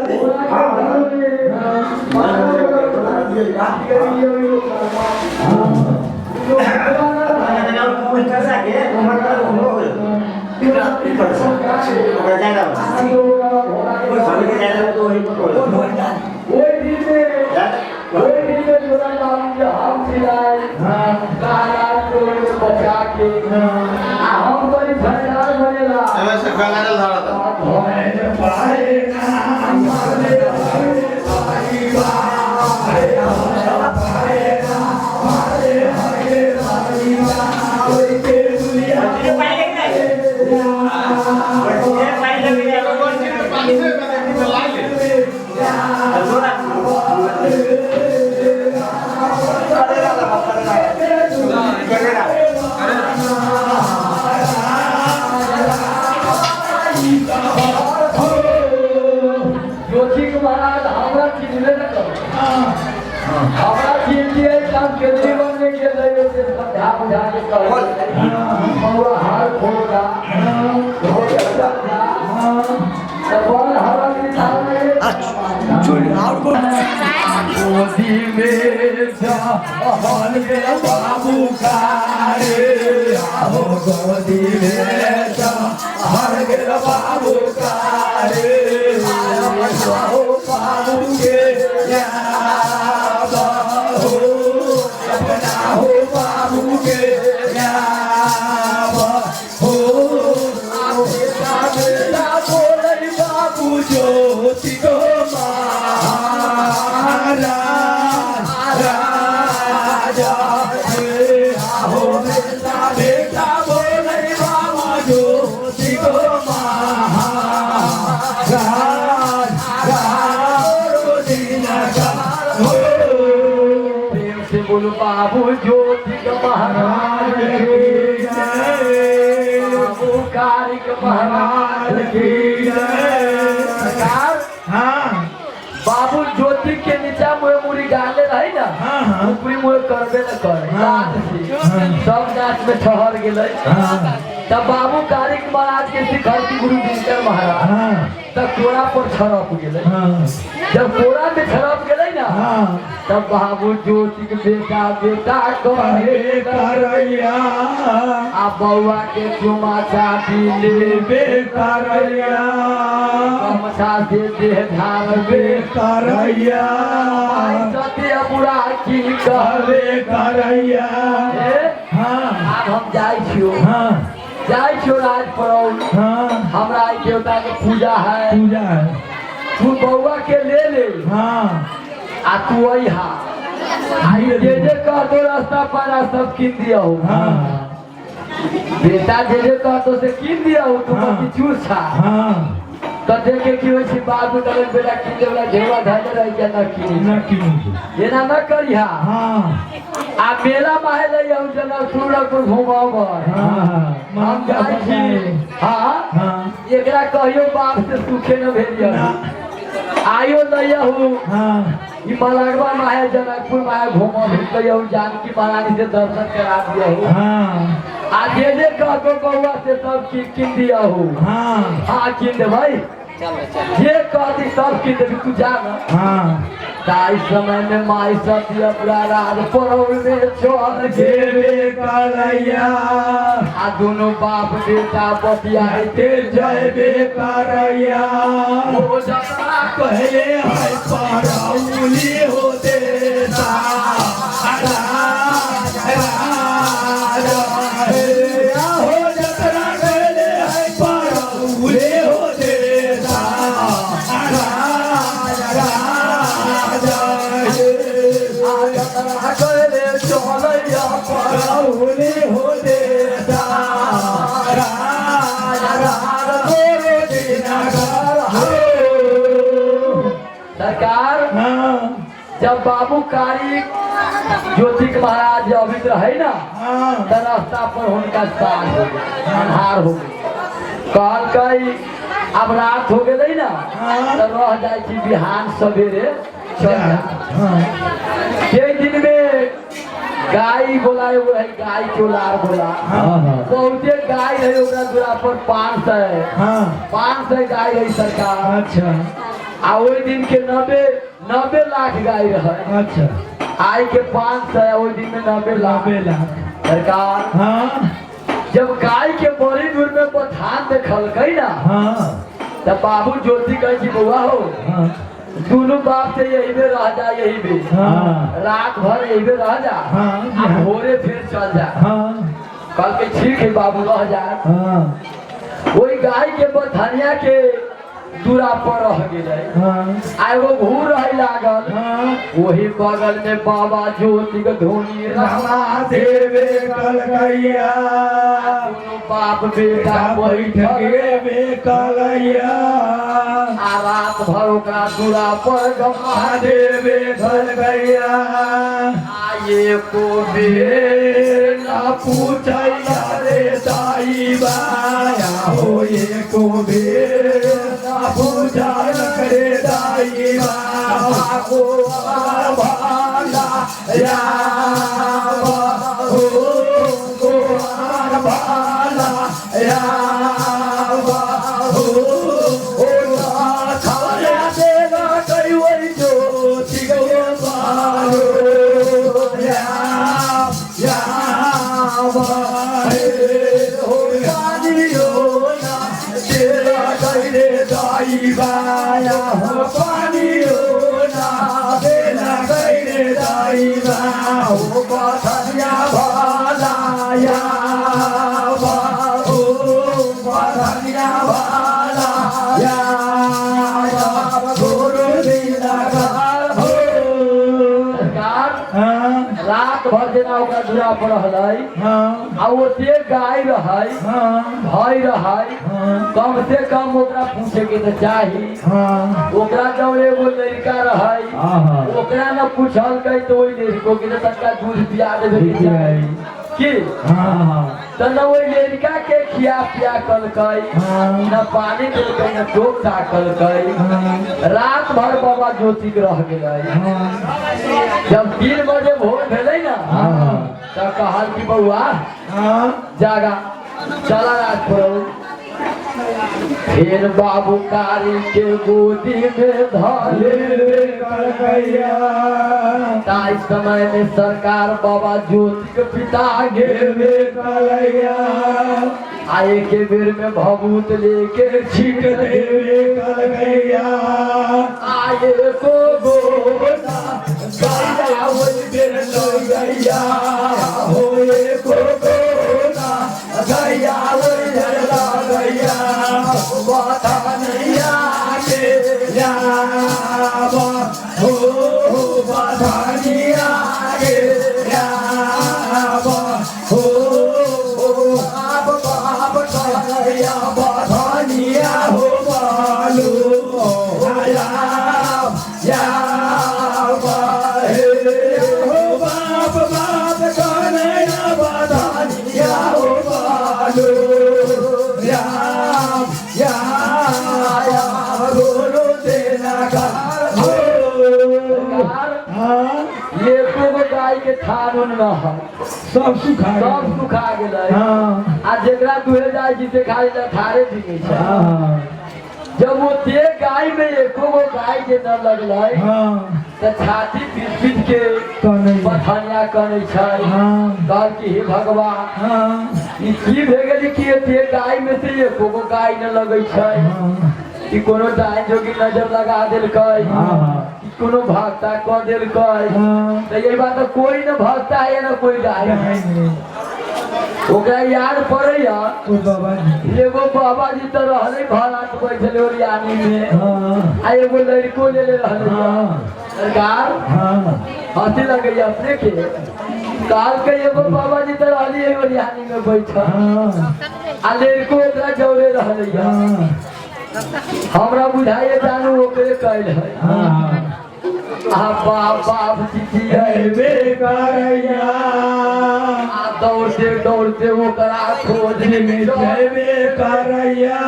हां कर सके उमर कर हो कर ओकरा जाना कोई के जाना तो वही पर ज्योति महाराज हमरा चिन्हबे न करू हमरा चिन्हतियै तऽ हम केजरीवाल ने गेल रहियै से समझा बुझा के कहलियै मौआ हार खोलका तऽ बड़ हवा के गोदी में जहन के बाबू कारे हो गोदी में जहन के बाबू कारे हो बाबू के याद हो अपना हो बाबू के याद हो बेटा बेटा बोलै बाबू ज्योति को महाराज राजा हे हो बेटा बेटा बोलै बाबू ज्योति को महाराज राज हो प्रेम से बोलो बाबू ज्योति महाराज की जय बाबू कारिक महाराज की जय सरकार हाँ बाबू ज्योति के नीचा मुहे मुड़ी गाले रही ना हाँ, हाँ। ऊपरी मुहे करबे न करे हाँ। लाज से सब नाच में ठहर गेलै हाँ। तब बाबू कारिक महाराज के शिखर की गुरु दिनकर महाराज हाँ तब कोड़ा पर छड़प गेलै हाँ जब कोड़ा में छड़प गेलै ना हाँ तब बाबू ज्योति के बेटा बेटा कहे कहे करैया आ बौआ के चुमा चाटी लेबे लेबे करैया गमछा से देह झाड़बे करैया माई सती बुढ़ा की कहबे कहबे करैया ए, हाँ आब हम जाइ छियो हाँ जाइ छियो राज परौल हाँ हमरा ई देवता के पूजा है पूजा है तू बौआ के ले ले हाँ आ तू अइहा आई जे जे कहतो रास्ता पारा सब कीन दिया हो हाँ बेटा जे जे कहतो से कीन दिया हो तू हाँ। मत चूस छा हाँ तो देखे की होइ छै बाबू तले बेटा कीन देवला घेवा धरले रह गया न कीन न किनु एना न करिहा हाँ आ मेला माहे लई हम जनकपुर रघुपुर घुमाब हाँ हम जाइ छी हाँ हाँ एकरा कहियो बाप से सुखे न भेलिय ना। आयो लइहू हाँ ई मलगवा माहे जनकपुर माहे घूमब कहियो जानकी महारानी से दर्शन करा दियहू हाँ आ जे जे कहतो बौआ से सब चीज कीन दियहू हाँ हाँ कीन देबै जे कहती सब कीन देबी तू जा ना हाँ ताई समय में माई सब दिया पूरा राज पड़ोल में चल गेल जेबे करैया आ दोनों बाप बेटा बतियाते ते जयबे करैया हो जतरा पहले है परौली हो देता राज राज हे हो जतरा कहले है परौली हो देता राज राज हे आ जतरा कहले चलैया पर परौली हो देता राज राज गोरे दिनकर हो सरकार हाँ जब बाबू कारी ज्योतिक महाराज अभित रहे ना हाँ त रास्ता पर हुनका साँझ हो गेल अन्हार हो गेल कहलकै अब रात हो गेलै ना हाँ। तऽ रह जाइ छी बिहान सवेरे चल जा हाँ के दिन में गाय बोला एगो रहे गाय चोलार बोला हाँ बहुते गाय रहे ओकरा दूरा पर 500 हाँ 500 गाय रही सरकार अच्छा आ ओहि दिन के 90 लाख गाय रहे अच्छा आइ के 500 ओहि दिन में 90 लाख 90 लाख सरकार हाँ जब गाय के बड़ी दूर में बथान देखलकै ना हाँ तब बाबू ज्योति कहै छी बौआ हो हाँ दोनों बाप से यही में रह जा यही में हाँ रात भर यही में रह जा हाँ। आ भोरे फिर चल जा हाँ कल के ठीक है बाबू रह जा हाँ वही गाय के बथानिया के दूरा पर रह गेलै हाँ आ एगो घूर रहे लागल हाँ वही बगल में बाबा ज्योति के धोनी रमा देवे कलकैया दोनों बाप बेटा बैठ बैठल गेबे कलैया आ रात भर ओकरा दूरा पर गमा देवे कलकैया आ एको बेर ना पूछैया रे ताई बाया हो एको बेर ना पूछा करे दाई बा को भाला या हो गोर भाला या हो ओ खाया देना कई वही ज्योति गो बालो या या हे हो कानियो ना तेरा कईरे दाई बाया हो पानियो ना तेरा कईरे दाई बा हो बथनिया भाला या बा हो बथनिया भाला या बा गोरु दीना हो सरकार हाँ रात भर जेना ओकरा दूरा पर रहलै हाँ आ ओते गाय रहै हाँ भय रहै हाँ कम से कम ओकरा पूछे के तऽ चाही हाँ ओकरा जब एगो लड़का रहै हाँ ओकरा न पूछलकै तऽ ओहि लड़को के तऽ तनका दूध पिया देबे के चाही की हाँ हाँ तऽ न ओहि लड़का के खिया पिया कलकै हाँ। न पानी देलकै न टोक ताकलकै हाँ रात भर बाबा ज्योतिक रह गेलै हाँ जब 3 बजे भोर भेलै ना हाँ। तऽ कहल कि बौआ हाँ जागा चला राजपुर फिर बाबू कारी के गोदी में धर करकैया ताहि समय में सरकार बाबा ज्योति के पिता गेल कलैया आए के बेर में भभूत लेके छीट देवे कलकैया आए को गोना गैया ओइ बेर लगैया होए को गोना गैया ओइ बेर लगैया बधनिया के याब हो बधनिया के याब हो बाप बाप कन्हैया बधनिया हो बालू याब हे हो बाप बाप कन्हैया बधनिया हो बालू याब याब गोरो देना घर हो सरकार हाँ एको गो गाय के थान उन न है सब सुखा सब सुखा गेलै हाँ आ जेकरा दुहे जाइ छी से खाली लथारे बिकै छै हाँ जब वो ते गाय में एको गो गाय के न लगलै हाँ तऽ छाती पीट पीट के कनै पथनिया कनै छै हाँ कहल कि हे भगवान हाँ ई की भे गेलै कि एते गाय में से एको गो गाय न लगै छै हाँ कि कोनो डाइन जोगी नजर लगा देलकै हाँ कि कोनो भक्ता कऽ देलकै हाँ तऽ एहि बात कोई न भक्ता है न कोई डाइन नहीं ओकरा याद पड़ैया ओ बाबा जी एगो बाबा जी तऽ रहलै भरात बैठल ओरियानी में हाँ आ एगो लड़को लेले रहलै हाँ सरकार हाँ हंसी लगैया अपने के काल के एगो बाबा जी तऽ रहली ओरियानी में बैठल हाँ आ लड़को ओकरा जौरे रहलै हाँ हमरा बुझाइए जानू ओकरे कैल है हाँ आ बाप बाप चिचियै अबे करैया आ दौड़ते दौड़ते ओकरा खोज में जयबे करैया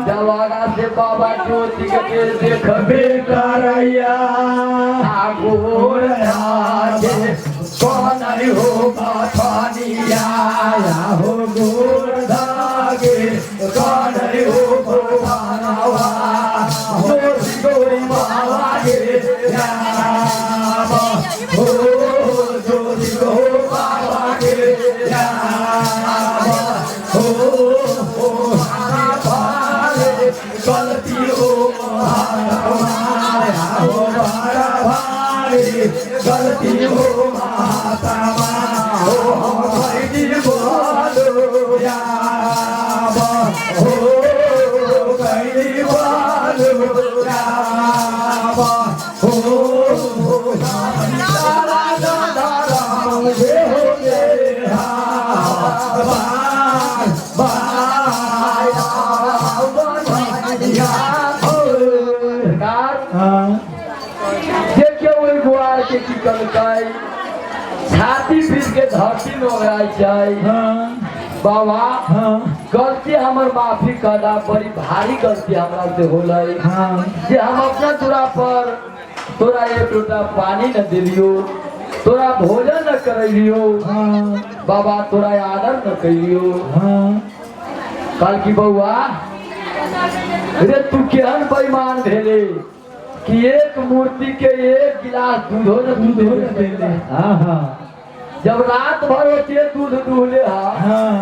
जवाना से बाबा ज्योति के देखबे बे करैया आ गोर आके कौन हो बाथानिया हो गोर धागे कौन हो बाथानवा ज्योति गोरी बाबा गे राम हो ज्योति गो बाबा गे राम हो हो भारे गलती हो माया हो बारा भारे गलती हो माता हो हम भैजी बोलो याब हो भैजी बोलो याब हो तारा दादा राम जे हो गे बार बार सरकार हाँ देखियौ ओहि गुआर के की कलकै छाती पीट के धरती में ओगराइ छै हाँ बाबा हाँ गलती हमर माफी कदा बड़ी भारी गलती हमरा से होलै हाँ जे हम अपना दूरा पर तोरा एक लोटा पानी न दिलियो तोरा भोजन न करैलियो हाँ बाबा तोरा आदर न कैलियो हाँ कहल की बौआ रे तू केहन बेईमान भेले कि एक मूर्ति के एक गिलास दूधो न तू दूधो न देले। देले हाँ हाँ जब रात भर होते दूध दूहले हा हाँ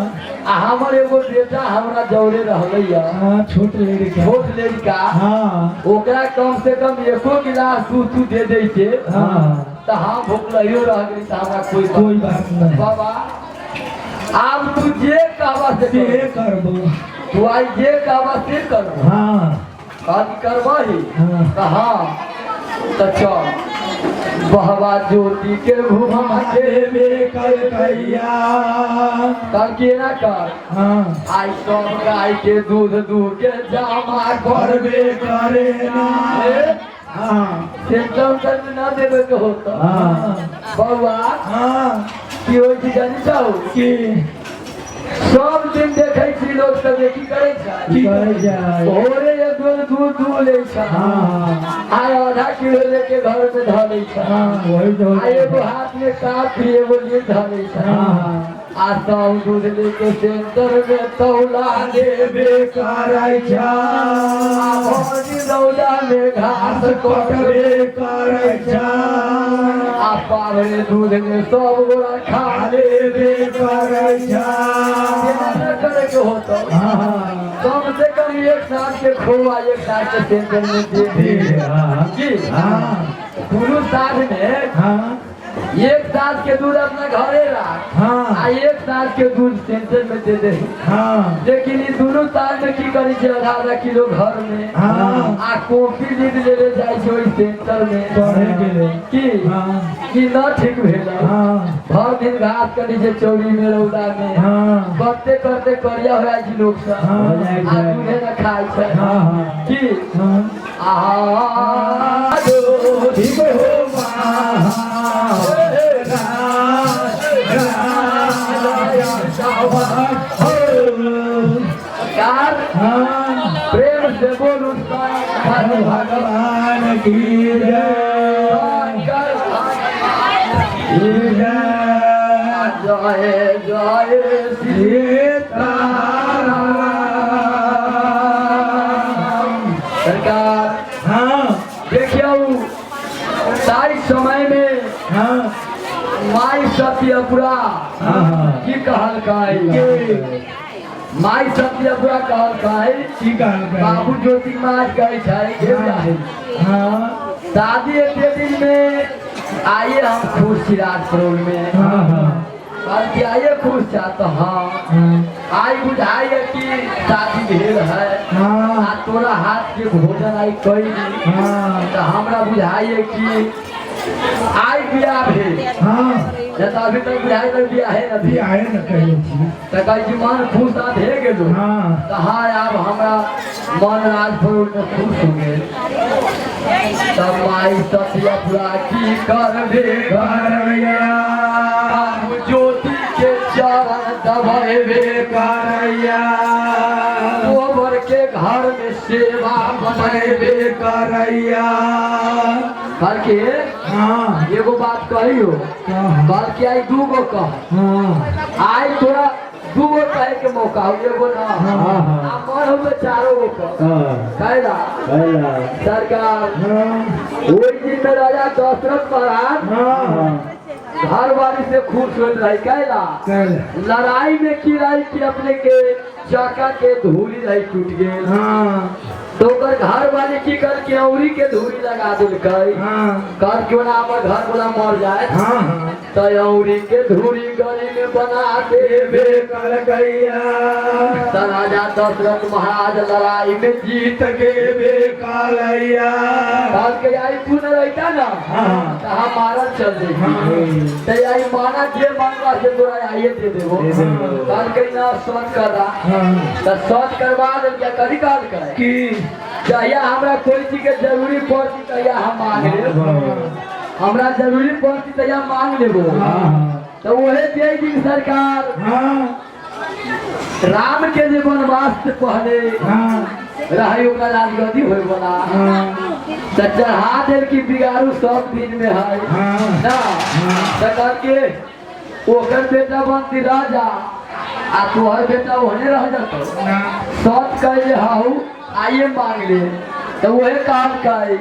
आ हमर एगो बेटा हमरा जौरे रहलै है हाँ छोट लड़का छोट लड़का हाँ ओकरा कम से कम एको गिलास दूध तू दे दैते हाँ तऽ हम भुखलहियो रह गेली तऽ हमरा कोई कोई बात नहीं बाबा आब तू जे कहबा से से कर। करबो तू आइ जे कहबा से करबो हाँ कहली करबही हाँ। तऽ हाँ तऽ चल बहवा ज्योति के घुमा के देवे कलकैया कहल की एना कर हाँ आइ सब गाय के दूध दूह के जमा कर करबे करे ना हाँ सेंटर उंटर में ना देवे के होता हाँ बउआ हाँ की होइ छै जानी छौ की सब दिन देखै छी लोग सब की करै छै की करे जाए भोरे एक बेर दूध दूह लै छै हाँ हाँ आइ आधा किलो लेके घर में धऽ लै छै हाँ वही तो आ एगो हाथ में कापी एगो लीड धऽ लै छै हाँ हाँ आ सब दूध लेके सेंटर में तौला देबे करै आ भौजी रौदा में घास कटबे कटबे करै आ पावरे दूध में सब गोरा खा लेबे करै केना न करे के होतो हाँ कम से कम एक साल के खोआ एक साल के सेंटर में दे दे हाँ जी हाँ कोनो साल में हाँ एक साल के दूध अपना घरे राख हाँ आ एक साल के दूध सेंटर में दे दे हाँ लेकिन ई दुनू साल में की करै छै आधा आधा किलो घर में हाँ आ कॉपी लीड लेले जाइ छै ओहि सेंटर में पढ़े के लेल की हाँ की न ठीक भेल हाँ भर दिन घास करी छै चौरी में रौदा में हाँ करते करते करिया हो जाइ छै लोक सब हाँ, हो जाइ छै। आ दूधे न खाइ छै हाँ हाँ की हाँ आहा ठीक हो कार हाँ प्रेम से बोलू शंकर भगवान की जय शंकर की जय जय जय श्री सीताराम सरकार हाँ देखियौ ताहि समय में हाँ माई सत्यपुरा हाँ की कहलकै के माई सत्यपुरा कहलकै की कहलकै बाबू ज्योति महाराज कहै छै घेर जाहि हाँ शादी एते दिन में आइए हम खुश छी राजपुर में हाँ हाँ कहलकै आइए खुश छा तो हाँ हाँ आई बुझाइ है कि शादी भेल है हाँ आ तोरा हाथ के भोजन आई कई हाँ तऽ हमरा बुझाइ है कि आई बियाह भेल हाँ नहीं तऽ अभी तक बुझाइ तक बियाह है न भी भेल आए न कहियो छी तऽ कहै छी मन खुश आ भे गेलो हाँ तऽ हाँ आब हमरा मन राजपुर में खुश हो गेल तब माई सतिया पूरा की करबे करैया बाबू ज्योति के चरण दबेबे करैया गोबर के घर में सेवा बनेबे करैया कहलके हाँ एगो बात कहियो हाँ कहलके आई दूगो कह हाँ आई तोरा दूगो कहे के मौका हो एगो ना हाँ, हाँ। आ मन हो तो चारो गो कह कहला सरकार हाँ ओहि दिन में राजा दशरथ महाराज हाँ घरवाली से खुश होइत रही कहला चल लड़ाई में की रही कि अपने के चक्का के धूरी रही टूट गेल हाँ तो ओकर घर वाली की कर के औरी के धूरी लगा देलकै हाँ कर क्यों ना हमर घर वाला मर जाए हाँ हाँ तो औरी के धूरी गली में बना देबे करैया तो राजा दशरथ महाराज लड़ाई में जीत गेबे करैया कहलकै आई तू न रहता ना हाँ तो हम मारल चल हाँ। देती तो आई माना जे मांगला से तोरा आइए दे देबो दे देबो। कहलकै ना सच करा हाँ तो सच करवा देलकै कथी कहलकै की जहिया हमरा कोई चीज के जरूरी पड़ती तहिया हम मांग लेब हमरा जरूरी पड़ती तहिया मांग लेबो हाँ तो वहे दे दिन सरकार हाँ राम के जे वनवास से पहले हाँ रहे ओकरा राजगद्दी होय वाला हाँ तो चढ़ा देल की बिगाड़ू सब दिन में है हाँ ना हाँ। तो कहलके ओकर बेटा बनती राजा आ तोहर बेटा ओहने रह जतो ना सच कहे हाउ आइए मांग ले तो वहे कहलकै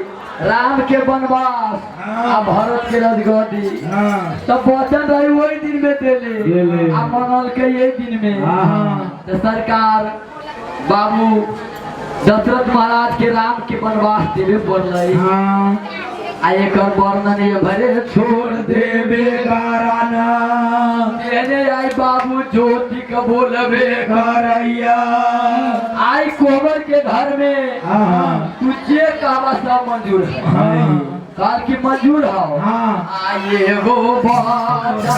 राम के वनवास हाँ। आ भरत के राजगद्दी हाँ तो वचन रही वही दिन में देले देले। आ मनल के यही दिन में हाँ तो सरकार बाबू दशरथ महाराज के राम के वनवास देवे पड़लै हाँ आ एकर वर्णन ये भरे छोड़ देवे कराना देने आई बाबू ज्योति के बोलबे करैया आई कोबर के घर में हाँ तू जे कहबा सब मंजूर है हाँ काल की मंजूर हो हाँ आये गो बाजा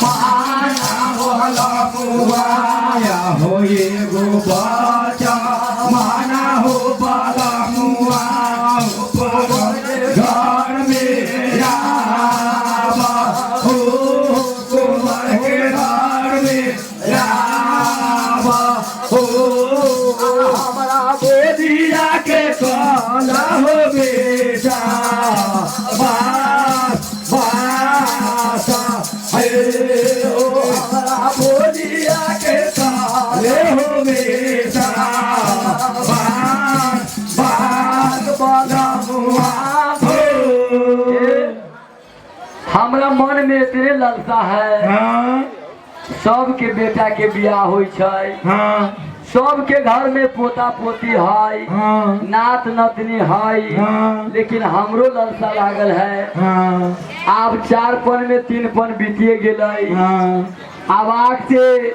माना वाला मुआया हो ये गो बाचा माना हो बाला मुआ घर में रामा हो गोबर के घर में रामा हो हमारा बोधिया के काला हो बेटा बास बासा हे ओ हमारा हमरा मन में इतने ललसा है। हाँ। सबके बेटा के बियाह होइ छै। हाँ। सबके घर में पोता पोती है। हाँ। नात नतनी है। हाँ। लेकिन हमरो ललसा लागल है। हाँ। आब 4 पन में 3 पन बीतिए गेलै। हाँ। आब आग से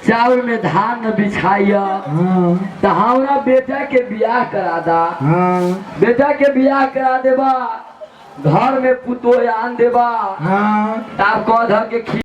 चाउर में धान न बिछाइया। हाँ। तो हमरा बेटा के बियाह करा दा। हाँ। बेटा के बियाह करा देबा, घर में पुतोह आन देबा। हाँ। तब कह धर के खी